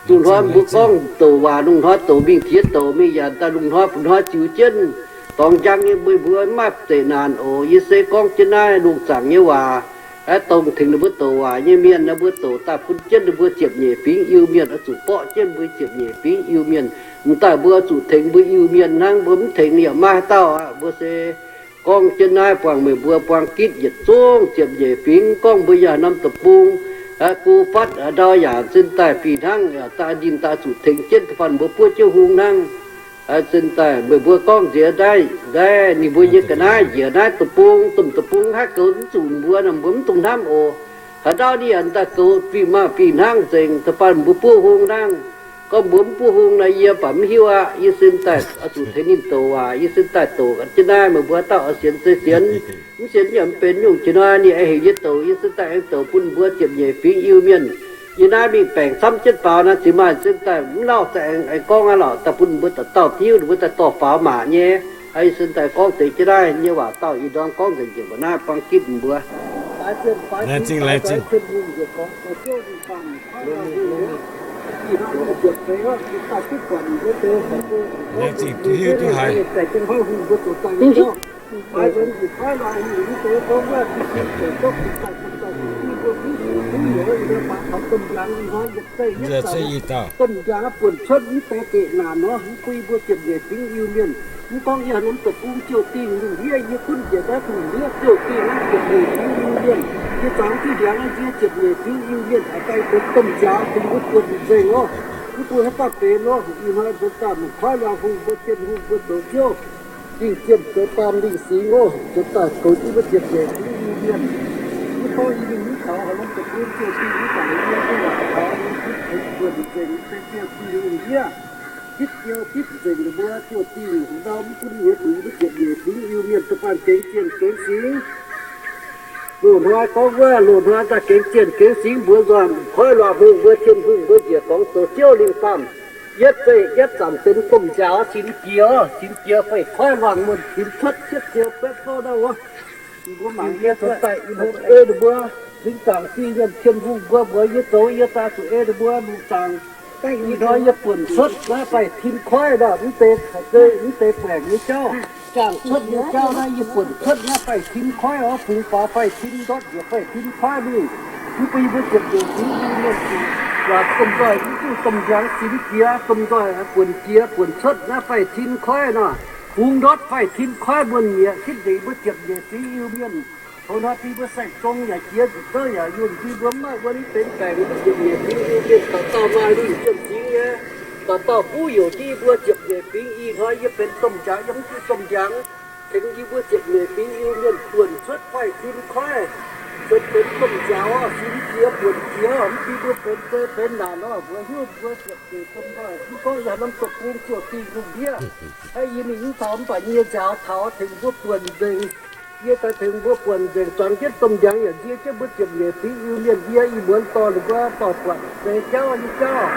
Lungh hnoi mbuo gorngv douc waac, lungh hnoi douc mingh tiex douc mingh yaac daaih lungh hnoi bun-hnoi ziux jienv dorngx njang nyei. Meih mbuo mv maaih zeqc naanc oc. Yie se gorngv jienv naaiv lungh zaangc nyei waac, aeqv, dongh tengx ninh mbuo douc waac nyei mienh naaiv, mbuo douc daaih bun jienv ninh mbuo ziepc nyeic fingx Iu-Mienh, oix zuqc borqv jienv mbuo ziepc nyeic fingx Iu-Mienh. M'daaih mbuo zuqc tengx mbuo Iu-Mienh hnangv, mbuo mv tengx yaac maiv haaix dauh aqv. Mbuo se gorngv jienv naaiv buangh meih mbuo buang gitv yietc zungv ziepc nyeic fingx, gorngv mbuo yaac norm deic-bung, gu fatv ndau yaac sin daaih fih hnangv, daaih ninh daaih zuqc tengx jienv da'faanh mbuo buov jienv hung hnangv. Sin daaih meih mbuo gorngv nziex naaiv, naaiv ninh mbuo nyei ga'naaiv njiec naaiv deic-bung, domh deic-bung haih goux mv zuqc mbuo nor, mbuo mv dungx hnamv oc. Haaix ndau ninh yaac daaih goux fih maaih fih hnangv nzengc, da'faanh mbuo buov hung hnangv. Gorngv mbuo mv buov hung nor, yie baac mv hiuv aqv. Yie sin daaih oix zuqc tengx ninh douc waac, yie sin daaih douc jienv naaiv, meih mbuo haaix dauh oix sienx se sienx, mv sienx yaac mv benx nyungc. Jiex nor ninh aengx heuc yie douc, yie sin daaih aengx douc bun mbuo ziepc nyeic fingx Iu-Mienh. Yie naaiv mingh baengc camv jienv faaux naaiv, ziux maaih sin daaih mv lauh daaih aengx, aengx gorngv aqv lorqc, daaih bun mbuo dauh dauh tiuv, ninh mbuo daaih dorh faaux maac nyei. Yie sin daaih gorngv deix jienv naaiv nyei waac dauh ih ndorm gorngv nzengc njiec mbuo naaiv buang gitv mbuo. Laengz zingh, laengz zingh. Laengz zingh duqv hiuv duqv haiz. Nziex se i dauh. Domh mbiaangx buonc cuotv mv deix geqc naanc nor, mv bun yie mbuo ziepc nyeic fingx Iu-Mienh. Mv gorngv yie haaix norm deic-bung ziouc dingh lungh ndiev, yie gunv njiec naaiv lungh ndiev ziouc dingh naaiv ziepc nyeic fingx Iu-Mienh. Yie zangx diuh ndiangx yie ziepc nyeic fingx Iu-Mienh, haaix daaih benx domh mbiaangx tengx mbuo buonc nzengc oc. Mv bun haaix dauh benx oc. Ih hnoi nzuonx daaih mangc kuaaiv luangh hungh mbuo, jien hungh mbuo zoux ziouv, dingh jien zoux baamh lingh singx oc. Nzuonx daaih goux jienv mbuo ziepc nyeic fingx Iu-Mienh. Mv gorngv yie mingh mv taux haaix norm deic-bung ziouc dingh mv baac yie mv bun waac taux, yie gunv tengx buonc nzengc, benx ziouc dingh lungh ndiev. Gitv ziouc gitv nzengc ninh mbuo ziouc dingh ndau, mv bun yie buix mbuo ziepc nyeic fingx Iu-Mienh da'faanh gengx jien gengx singx. Loz-hnoi gorngv wuov, loz-hnoi daaih gengh zienh gengh singx mbuox nzoih, koiv luangh hungh mbuo, Tin-Hungh mbuo njiec gorngv zoux ziouv lingh baamh, yietv zeiv yietv zanc benx domh nziaaux, sinx jiex, sinx jiex fai koiv luangh muonh sinx cuotv cietv ziouc betv fouv ndau wuov. Mbuo mangc yie zoux daaih, yie mbuo ei ninh mbuo, lingh zaangc Singx Lienh Tin-Hungh mbuo mbuox yie zoux, yie daaih zuqc ei ninh mbuo lungh zaangc. Ih hnoi yie buonc cuotv naaiv faix-tin koiv nor, mv deix, mv deix baengc nyei jauv, jaang cuotv nyei jauv naaiv yie buonc cuotv naaiv faix-tin koiv oc, fungx faaux faix-tin ndortv njiec faix-tin koiv mingh. Mv baac yie mbuo ziepc nyeic fingx Iu-Mienh zuqc waac domh nzoih mv duqv domh ndiangx sinx jiex, domh nzoih buonc jiex, buonc cuotv naaiv faix-tin koiv nor, fungx ndortv faix-tin koiv muonh nyieqc kitv nzengc mbuo ziepc nyeic fingx Iu-Mienh. Tov hnoi bun mbuo saeng-zong yaac jiex nzunc zouv yaac yunh, bun mbuo mv maaih wuov mv benx baengc mbuo ziepc nyeic fingx Iu-Mienh, dauh dauh maaih lungh zienh fingx nyei, dauh dauh buv youc jienv yie mbuo ziepc nyeic fingx. Ih hnoi yie benx domh ndiangx, yie mv duqv domh ndiangx, tengx yie mbuo ziepc nyeic fingx Iu-Mienh buonc cuotv faix-tin koiv, cuotv benx domh nziaaux, sinx jiex buonc jiex, mv baac mbuo benx zei benx naanc nor, mbuo hiuv mbuo ziepc nyeic domh nzoih. Mv gorngv yaac norm deic-bung ziouc dingh lungh ndiev, hnangv yie mingh mv taux, mv baac yie nyei nziaaux taux tengx mbuo buonc nzengc. Yie daaih tengx mbuo buonc nzengc, zuangx jienv domh ndiangx yaac nzie jienv mbuo ziepc nyeic fingx Iu-Mienh. Yie ih muonz dorh ninh mbuo dorh buatc deix jauv nyei jauv,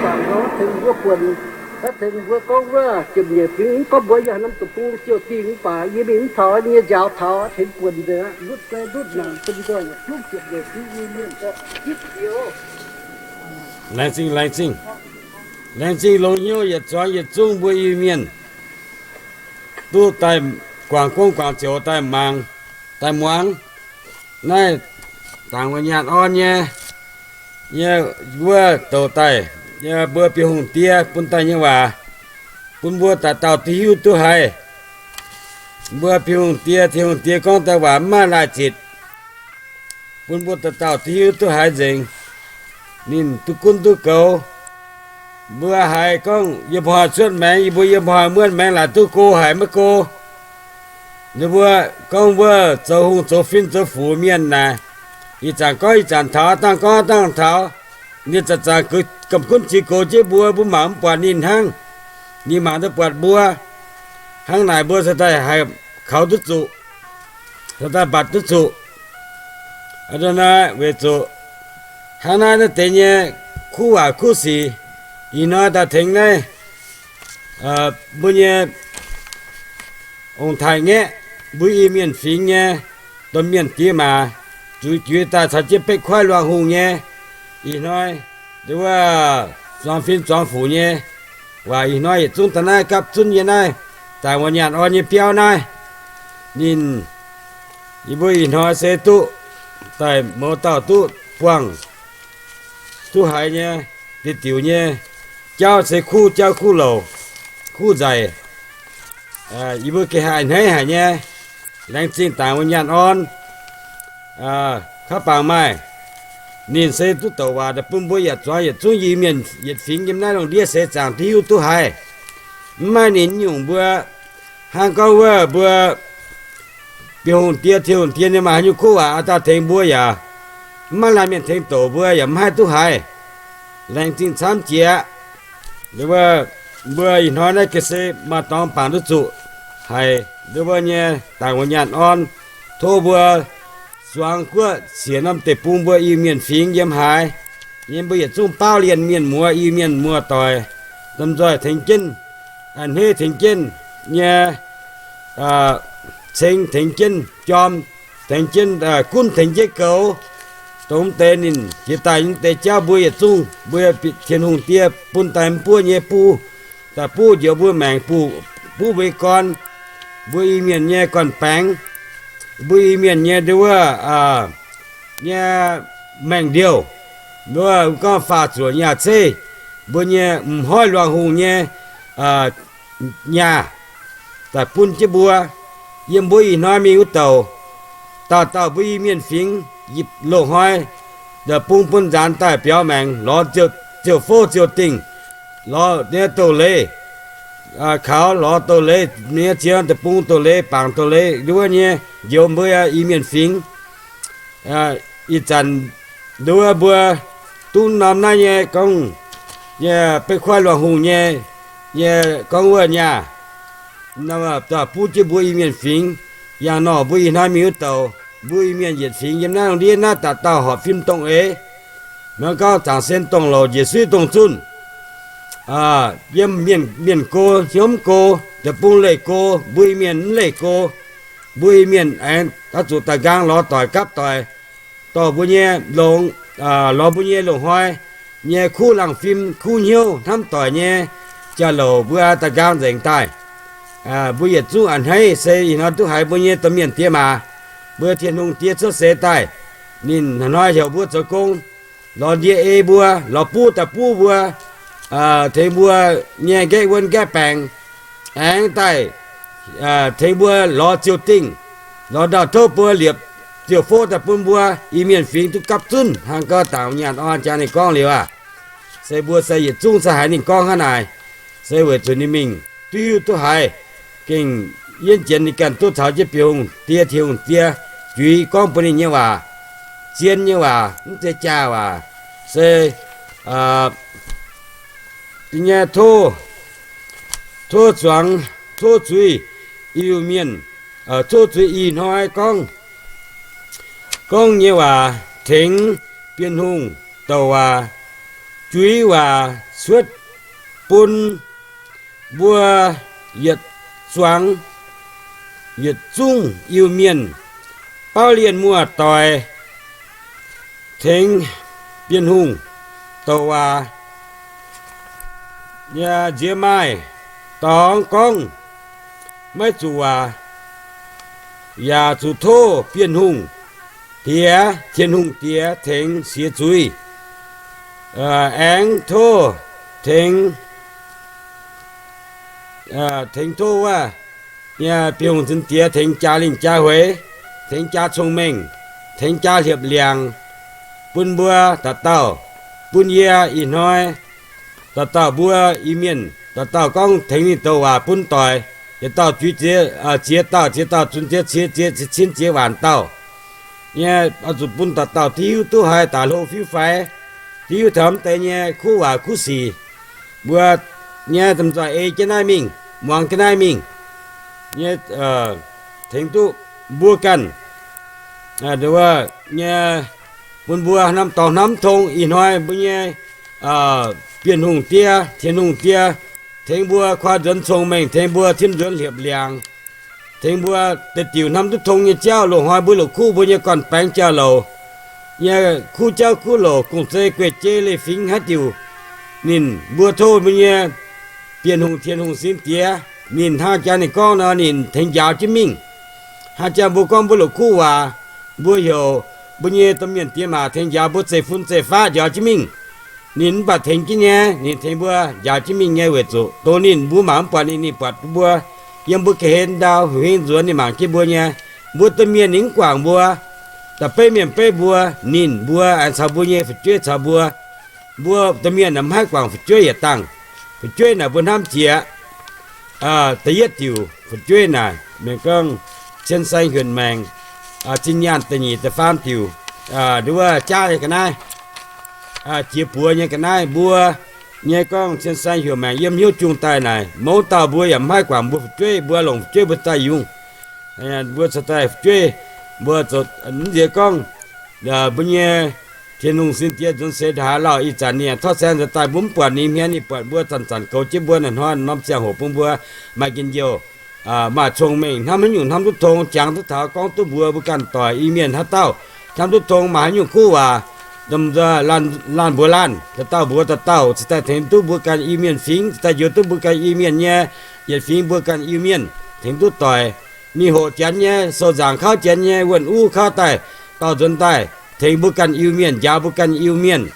zaangc nor tengx mbuo buonc, tengx mbuo gorngv wuov ziepc nyeic fingx, mv gorngv mbuo yaac norm deic-bung ziouc dingh, mv baac yie mingh mv taux, yie nyei nziaaux taux tengx buonc nzengc aqv. Ndutv zei ndutv naanc domh nzoih yaac zungv ziepc nyeic fingx Iu-Mienh. Laengz zingh, laengz zingh. Laengz zingh longx hnyouv yietc zuangx yietc zungv mbuo Iu-Mienh duqv daaih guangc gong guangc zoux daaih mangc, daaih muangx naaiv Dangc Wuonh Nyaanh Orn nyei, nyei wuov douc daaih, yie mbuo Bienh Hungh Die bun daaih nyei waac, bun mbuo dauh dauh duqv hiuv duqv haiz. Mbuo Bienh Hungh Die, Tin-Hungh Die gorngv daaih waac mv maaih laaih zitc, bun mbuo dauh dauh duqv hiuv duqv haiz nzengc, ninh duqv gunv duqv goux. Mbuo haiz gorngv yie mbuo cuotv maengx, yie mbuo yie mbuo muonv maengx laaic duqv go haic maiv go. Ninh mbuo gorngv wuov zoux hungh zoux fin zoux fuc mienh naaic, ih zanc gorngv ih zanc taux, dangh gorngv dangh taux. Ninh zanc-zanc gamh gunv ziux goux jienv mbuo, mbuo mangc mv buatc ninh hnangv. Ninh mangc duqv buatc mbuo. Hnangv naaic mbuo cingx daaih haih kaux duqv zuqc, cingx daaih mbatc duqv zuqc. Aa, weic zuqc hnangv naaiv naaiv deix nyei kuv waac kuv sic, ih hnoi daaih tengx naaiv mbuo nyei ong-taaix-ngaeqv, mbuo Iu-Mienh fingx nyei domh mienh diex maac, zuqc juix daaih caux jienv betv koiv luangh hungh nyei, ih hnoi nduov wuov zuangx fin zuangx fuc nyei waac ih hnoi yietc zungv daaih naaiv gapv zunv nyei naaiv Dangc Wuonh Nyaanh Orn nyei biauv naaiv. Ninh, yie mbuo ih hnoi se duqv daaih mouz dauh duqv buangh duqv haiz nyei, diuh diuc nyei jauv se kuv jauv kuv louc, kuv nzaic. Yie mbuo gengh haih a'hneiv haic nyei. Laengz zingh Dangc Wuonh Nyaanh Orn, kaav bangc maaih ninh se duqv douc waac daaih bun mbuo yietc zuangx yietc zungv Iu-Mienh yietc fingx yiem naaiv lungh ndiev seix zaangc duqv hiuv duqv haiz. Mv maaih ninh nyungc mbuo hnangv gorngv wuov mbuo Bienh Hungh Die, Tin-Hungh Die nyei maaih haaix nyungc kuv waac a'dauh tengx mbuo yaac mv maaih laanh mienh tengx douc mbuo yaac mv haih duqv haiz. Laengz zingh camv jiex. Mbuo ih hnoi naaiv ga'sie maaih dorngx bangc duqv zuqc haic nduov wuov nyei Dangc Wuonh Nyaanh Orn. Tov mbuo zuangx guoqv siec norm deic-bung mbuo Iu-Mienh fingx yiem haaix, yie mbuo yietc zungv baauv lienh mienh muoz, Iu-Mienh muoz-doic, domh nzoih tengx jienv, a'hneiv tengx jienv nyei, ceng tengx jienv jorm, tengx jienv gunv tengx jienv goux. Dongh mv deix ninh jiex daaih nyei deix jauv mbuo yietc zungv mbuo Tin-Hungh Die bun daaih mv buov nyei buv, daaih buv njoux mbuo maengc, buv mbuo nyei gorn, mbuo Iu-Mienh nyei gorn-baengx, mbuo Iu-Mienh nyei nduov wuov nyei maengc ndiouh, nduov wuov gorngv faah zuoqc nyaah zeiv, mbuo nyei m'hoiv luangh hungh nyei nyaah daaih bun jienv mbuo. Yiem mbuo ih hnoi mingh wuov douc, dauh dauh mbuo Iu-Mienh fingx loz-hnoi deic-bung bun nzaanx daaih biaux maengc lorz ziouc fouv ziouc dingh, lorz nyei douz-leiz, kaux lorz douz-leiz nyei ziex deic-bung douz-leiz, bangc douz-leiz nduov wuov nyei njoux mbuo Iu-Mienh fingx. Ih zanc nduov wuov mbuo duqv norm naaiv nyei gorngv nyei betv koiv luangh hungh nyei, nyei gorngv wuov nyaah, buv jienv mbuo Iu-Mienh fingx. Yangh nor mbuo ih hnoi mingh wuov douc, mbuo Iu-Mienh yietc fingx yiem naaiv lungh ndiev naaiv dauh dauh horpc fim dongh eix. Maiv gorngv zaangc sen dongh louc, njiec suiv dongh zunh, yiem mienh go, hnyouv go, deic-bung leih go, mbuo Iu-Mienh mv leih go. Mbuo Iu-Mienh aengx oix zuqc daaih nqaang lorz doic gapv doic, dorh mbuo nyei longx, lorz mbuo nyei loz-hnoi nyei kuv laangh fim, kuv hnyouv hnamv doic nyei jauv-louc mbuo daaih nqaang nzengc daaih. Mbuo yietc zungv a'hneiv se ih hnoi duqv haiz mbuo nyei domh mienh diex maac, mbuo Tin-Hungh diex cuotv seix daaih, ninh hnoi heuc mbuo zoux gong, lorz ndie ei mbuo, lorz buv daaih buv mbuo, tengx mbuo nyei nqaeqv wuonv nqaeqv baengc, aengx daaih tengx mbuo lorz ziouc dingh, lorz ndau-touv buo liepc ziouc fov daaih bun mbuo Iu-Mienh fingx duqv gapv zunv hnangv gauh dangc nyaanh orn. Jaa ninh gorngv liuz aac, se mbuo se yietc zungv se haiz ninh gorngv hnangv naaic, se weic zuqc ninh mingh duqv hiuv duqv haiz, gengh yienv jienx ninh ganh duqv caux jienv Bienh Hungh diex, Tin-Hungh diex juix gorngv bun ninh nyei waac, zien nyei waac, mv zeiz jaa waac. Se nyei tov, tov zuangx, tov zuiz Iu-Mienh, tov zuiz ih hnoi gorngv, gorngv nyei waac tengx Bienh Hungh douc waac, juix waac cuotv bun mbuo yietc zuangx, yietc zungv Iu-Mienh, bauv lienh muoz-doic, tengx Bienh Hungh douc waac. Yaac nziex maaih dorngx gorngv maiv zuqc waac, yaac zuqc tov Bienh Hungh diex, Tin-Hungh diex tengx siex zuiz. Aengx tov tengx, tengx tov wuov Bienh Hungh zunc diex tengx jaa lingh jaa hueix, tengx jaa cong-mengh, tengx jaa hliepv liangx, bun mbuo dauh dauh, bun yie ih hnoi, dauh dauh mbuo Iu-Mienh dauh dauh gorngv tengx ninh douc waac bun doic, yietc dauh juix ziex, ziex dauh, ziex dauh zunc ziex, ziex, ziex cin ziex waanc dauh nyei, oix zuqc bun dauh dauh div hiuv duqv haiz daaih hlo fiuv-faix, div hiuv taux mv deix nyei kuv waac kuv sic. Mbuo nyei domh nzoih ei jienv naaiv mingh, muangx jienv naaiv mingh nyei, tengx duqv mbuo ganh nyei, bun mbuo norm dorngx norm tong ih hnoi mbuo nyei Bienh Hungh diex, Tin-Hungh diex, tengx mbuo koi nzuonx cong-mengh, tengx mbuo timv nzuonx hliepv liangx, tengx mbuo deix diuc hnamv duqv tong nyei jauv, loz-hnoi mbuo la'kuqv mbuo nyei gorn-baengx jauv-louc nyei kuv jauv kuv louc, gong-zei gueiv jei leiz-fingx haaix diuc, ninh mbuo tov mbuo nyei Bienh Hungh Tin-Hungh sin diex, ninh hnangv jaa ninh gorngv nor, ninh tengx njaaux jienv mingh. Hnangv jaa mbuo gorngv mbuo la'kuqv waac, mbuo heuc mbuo nyei domh mienh diex maac tengx njaaux mbuo zeiv-fun zeiv-faqv njaaux jienv mingh. Ninh mv baac tengx jienv nyei, ninh tengx mbuo njaaux jienv mingh nyei weic zuqc dongh ninh mbuo mangc mv buatc ninh, ninh buatc mbuo. Yiem mbuo ga'hlen ndau hmingx nzuonx ninh mangc jienv mbuo nyei. Mbuo domh mienh ninh mv guangc mbuo, da'beiv mienh beiv mbuo, ninh mbuo aengx caux mbuo nyei fu'jueiv caux mbuo. Mbuo domh mienh naaic mv haih guangc fu'jueiv yietc dangh. Fu'jueiv naaic mbuo hnamv jiex da'yietv diuc fu'jueiv naaic, mienh gorngv cien saeng hienx maengc, zinh nyaanh da'nyeic da'faam diuc, nduov jaav nyei ga'naaiv, jiex buoz nyei ga'naaiv, mbuo nyei gorngv cien saeng hienx maengc yiem hnyouv jungh daaih naaic, mouz dauh mbuo yaac mv haih guangc mbuo fu'jueiv, mbuo longc fu'jueiv mbuo daaih yungz. Mbuo cingx daaih fu'jueiv, mbuo zoux mv nziex gorngv mbuo nyei Tin-Hungh sin diex nzuonx seix haaix lauh, ih zanc ninh tov saeng nzuonx daaih, mbuo mv buatc ninh hmien, ninh buatc mbuo zanc-zanc goux jienv mbuo naaic hnoi norm ziangh hoc bun mbuo maaih njien-youh, maaih cong-mengh, hnamv haaix nyungc hnamv duqv tong, jangx duqv taux, gorngv duqv mbuox mbuo ganh doic Iu-Mienh haaix dauh hnamv duqv tong, maaih haaix nyungc kuv waac, laanh mbuox laanh, dauh dauh mbuox dauh dauh, cingx daaih tengx duqv mbuo ganh Iu-Mienh fingx, cingx daaih njoux duqv mbuo ganh Iu-Mienh nyei yietc fingx, mbuo ganh Iu-Mienh tengx duqv doic. Mingh hoqc Janx nyei sou nzaangc, kauv Janx nyei wuonh uv, kauv daaih, dorh nzuonx daaih tengx mbuo ganh Iu-Mienh, njaaux mbuo ganh Iu-Mienh.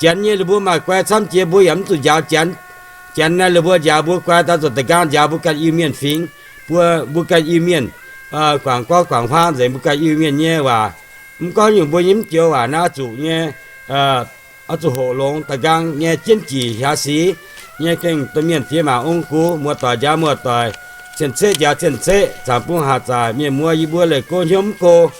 Janx nyei ninh mbuo maaih guai camv jiex, mbuo yaac mv zuqc njaaux Janx. Janx naaic ninh mbuo njaaux mbuo guai, daaih zuqc da'nqaang njaaux mbuo ganh Iu-Mienh fingx, mbuo, mbuo ganh Iu-Mienh guangc gorngv guangc huaang nzengc mbuo ganh Iu-Mienh nyei waac. Mv gorngv nyungc mbuo nyei mv joux waac naaiv oix zuqc nyei, oix zuqc hoqc longx da'nqaang nyei jienv jiex hiaaux sic nyei gengh domh mienh diex maac ong-gux, muoz-doic njaaux muoz-doic, cien-ceqv njaaux cien-ceqv, zaangc bung haac zaaic, mienh muoz yie mbuo leih go hnyouv mv go.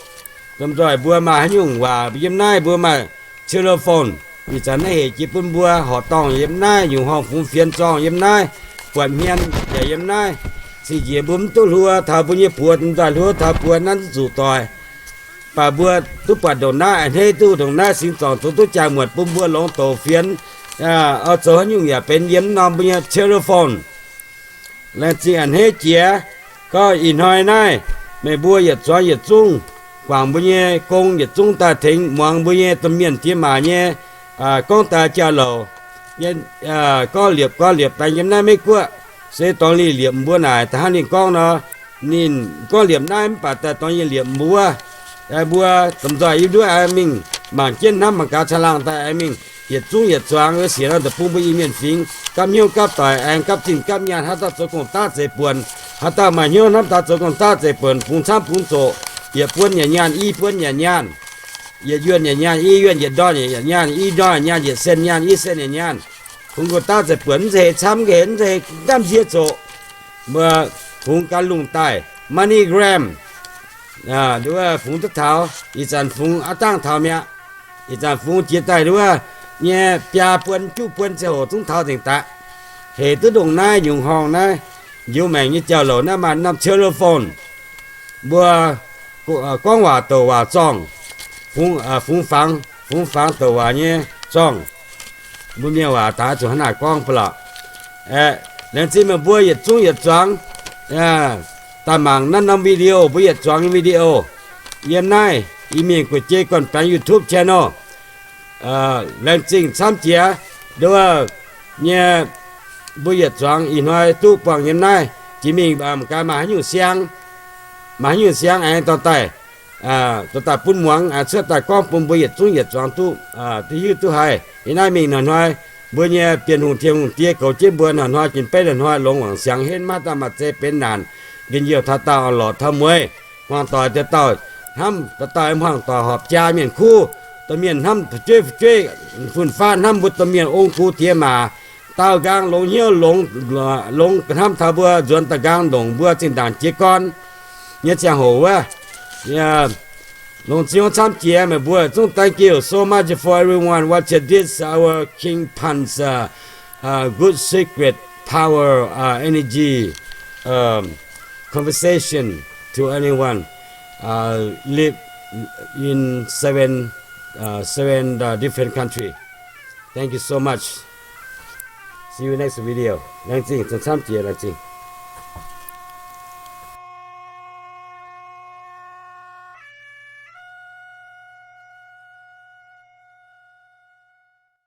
Domh nzoih mbuo maaih haaix nyungc waac yiem naaiv, mbuo maaih telephone, ih zanc naaiv hec jiex bun mbuo, horqc dorngh yiem naaiv, nyungc horngh fungx fienx zorngh yiem naaiv, buatc hmien yaac yiem naaiv. Cing njiec mbuo mv duqv hluo taux mbuo nyei buoz, mv daaih hluo taux buoz naaiv zuqc doic. Mv baac mbuo duqv buatc ndongc naaiv a'hneiv duqv, ndongc naaiv singx zorngc zoux duqv jaa-muotc bun mbuo longx douz fienx, oix zoux haaix nyungc yaac benx yiem mv norm mbuo nyei telephone. Laengz zingh a'hneiv jiex. Gorngv ih hnoi naaiv meih mbuo yietc zuangx yietc zungv guangc mbuo nyei gong, yietc zungv daaih tengx muangx mbuo nyei domh mienh diex maac nyei gorngv daaih jauv-louc. Gorngv liepc gorngv liepc baengx yiem naaiv Meiv Guoqv, se dorngx liepc mbuo naaic da'hnangv ninh gorngv nor, ninh gorngv liepc naaiv mv baac daaih dorngx liepc mbuo. Mbuo domh nzoih yiem nduov aengx mingh mangc jienv hnamv mangc gaax caangh laangh daaih aengx mingh yietc zungv yietc zuangx wuov sienx nor, da'bung mbuo Iu-Mienh fingx gapv hnyouv gapv doic, aengx gapv zinh gapv nyaanh, haaix dauh zoux gong-daqv zeiz buonc, haaix dauh maaih hnyouv hnamv daaih zoux gong-daqv zeiz buonc, bungx camv bungx zoqc, yietc buonv nyanc nyaanh, i buonv nyanc nyaanh, yietc yuonh nyanc nyaanh, i yuonh, yietc ndorn nyanc nyaanh, i ndorn nyanc nyaanh, yietc sen nyaanh, i sen nyanc nyaanh. Kungx gong-daqv zeiz buonc, mv zeiz heix camv, mv zeiz heix gamv nzie zoqc. Mbuo kungx gan lungh daaih, MoneyGram, nduov fungx duqv taux, ih zanc fungx aav dangh taux mi'aqv. Ih zanc fungx jiex daaih nduov nyei biaa buonv juqv buonv ziangh hoc zungv taux nzengc daqc. Hec duqv ndongc naaiv nyungc horngh naaiv, njoux maengc nyei jauv-louc naaiv maaih norm telephone. Mbuo gorngv waac douc waac zorngh, fungx fangx, fungx fangx douc waac nyei zorngh. Mbuo mienh waac daaih zuqc hnangv naaic gorngv ba'laqc. Laengz zingh meih mbuo yietc zungv yietc zuangx daaih mangc naaiv norm video, mbuo yietc zuangx nyei video yiem naaiv Iu-Mienh guoqv jei gorn-baengx YouTube channel. Laengz zingh camv jiex nduov nyei, mbuo yietc zuangx ih hnoi duqv buangh yiem naaiv jiex mingh, mangc gaax maaih haaix nyungc siang, maaih haaix nyungc siang aengx dorh daaih, dorh daaih bun muangx, aengx cuotv daaih gorngv bun mbuo yietc zungv yietc zuangx duqv, duqv hiuv duqv haih. Yiem naaiv mingh hnoi-hnoi mbuo nyei Bienh Hungh, Tin-Hungh diex goux jienv mbuo hnoi-hnoi, jin beiv hnoi-hnoi longx wangc siangx henv, maiv daaih maaih zei benx naanc. Njien-youh taux daauh, lorqc taux mueiz. Hmuangx-doic dauh dauh hnamv, dauh dauh hmuangx-doic horpc jaa mienh kuv. Domh mienh hnamv fu'jueiv fu'jueiv, fun-faqv hnamv mbuo domh mienh ong-gux diex maac. Daauh nqaang longx hnyouv, longx hnamv taux mbuo nzuonx da'nqaang ndongc mbuo zinh ndaangc jiez gorn nyei ziangh hoc wuov. Longx zingh camv jiex meih mbuo zungv. Thank you so much for everyone watching this our King Pun's good secret power energy conversation to anyone live in seven seven different country. Thank you so much. See you next video. Laengz zingh, camv jiex, laengz zingh.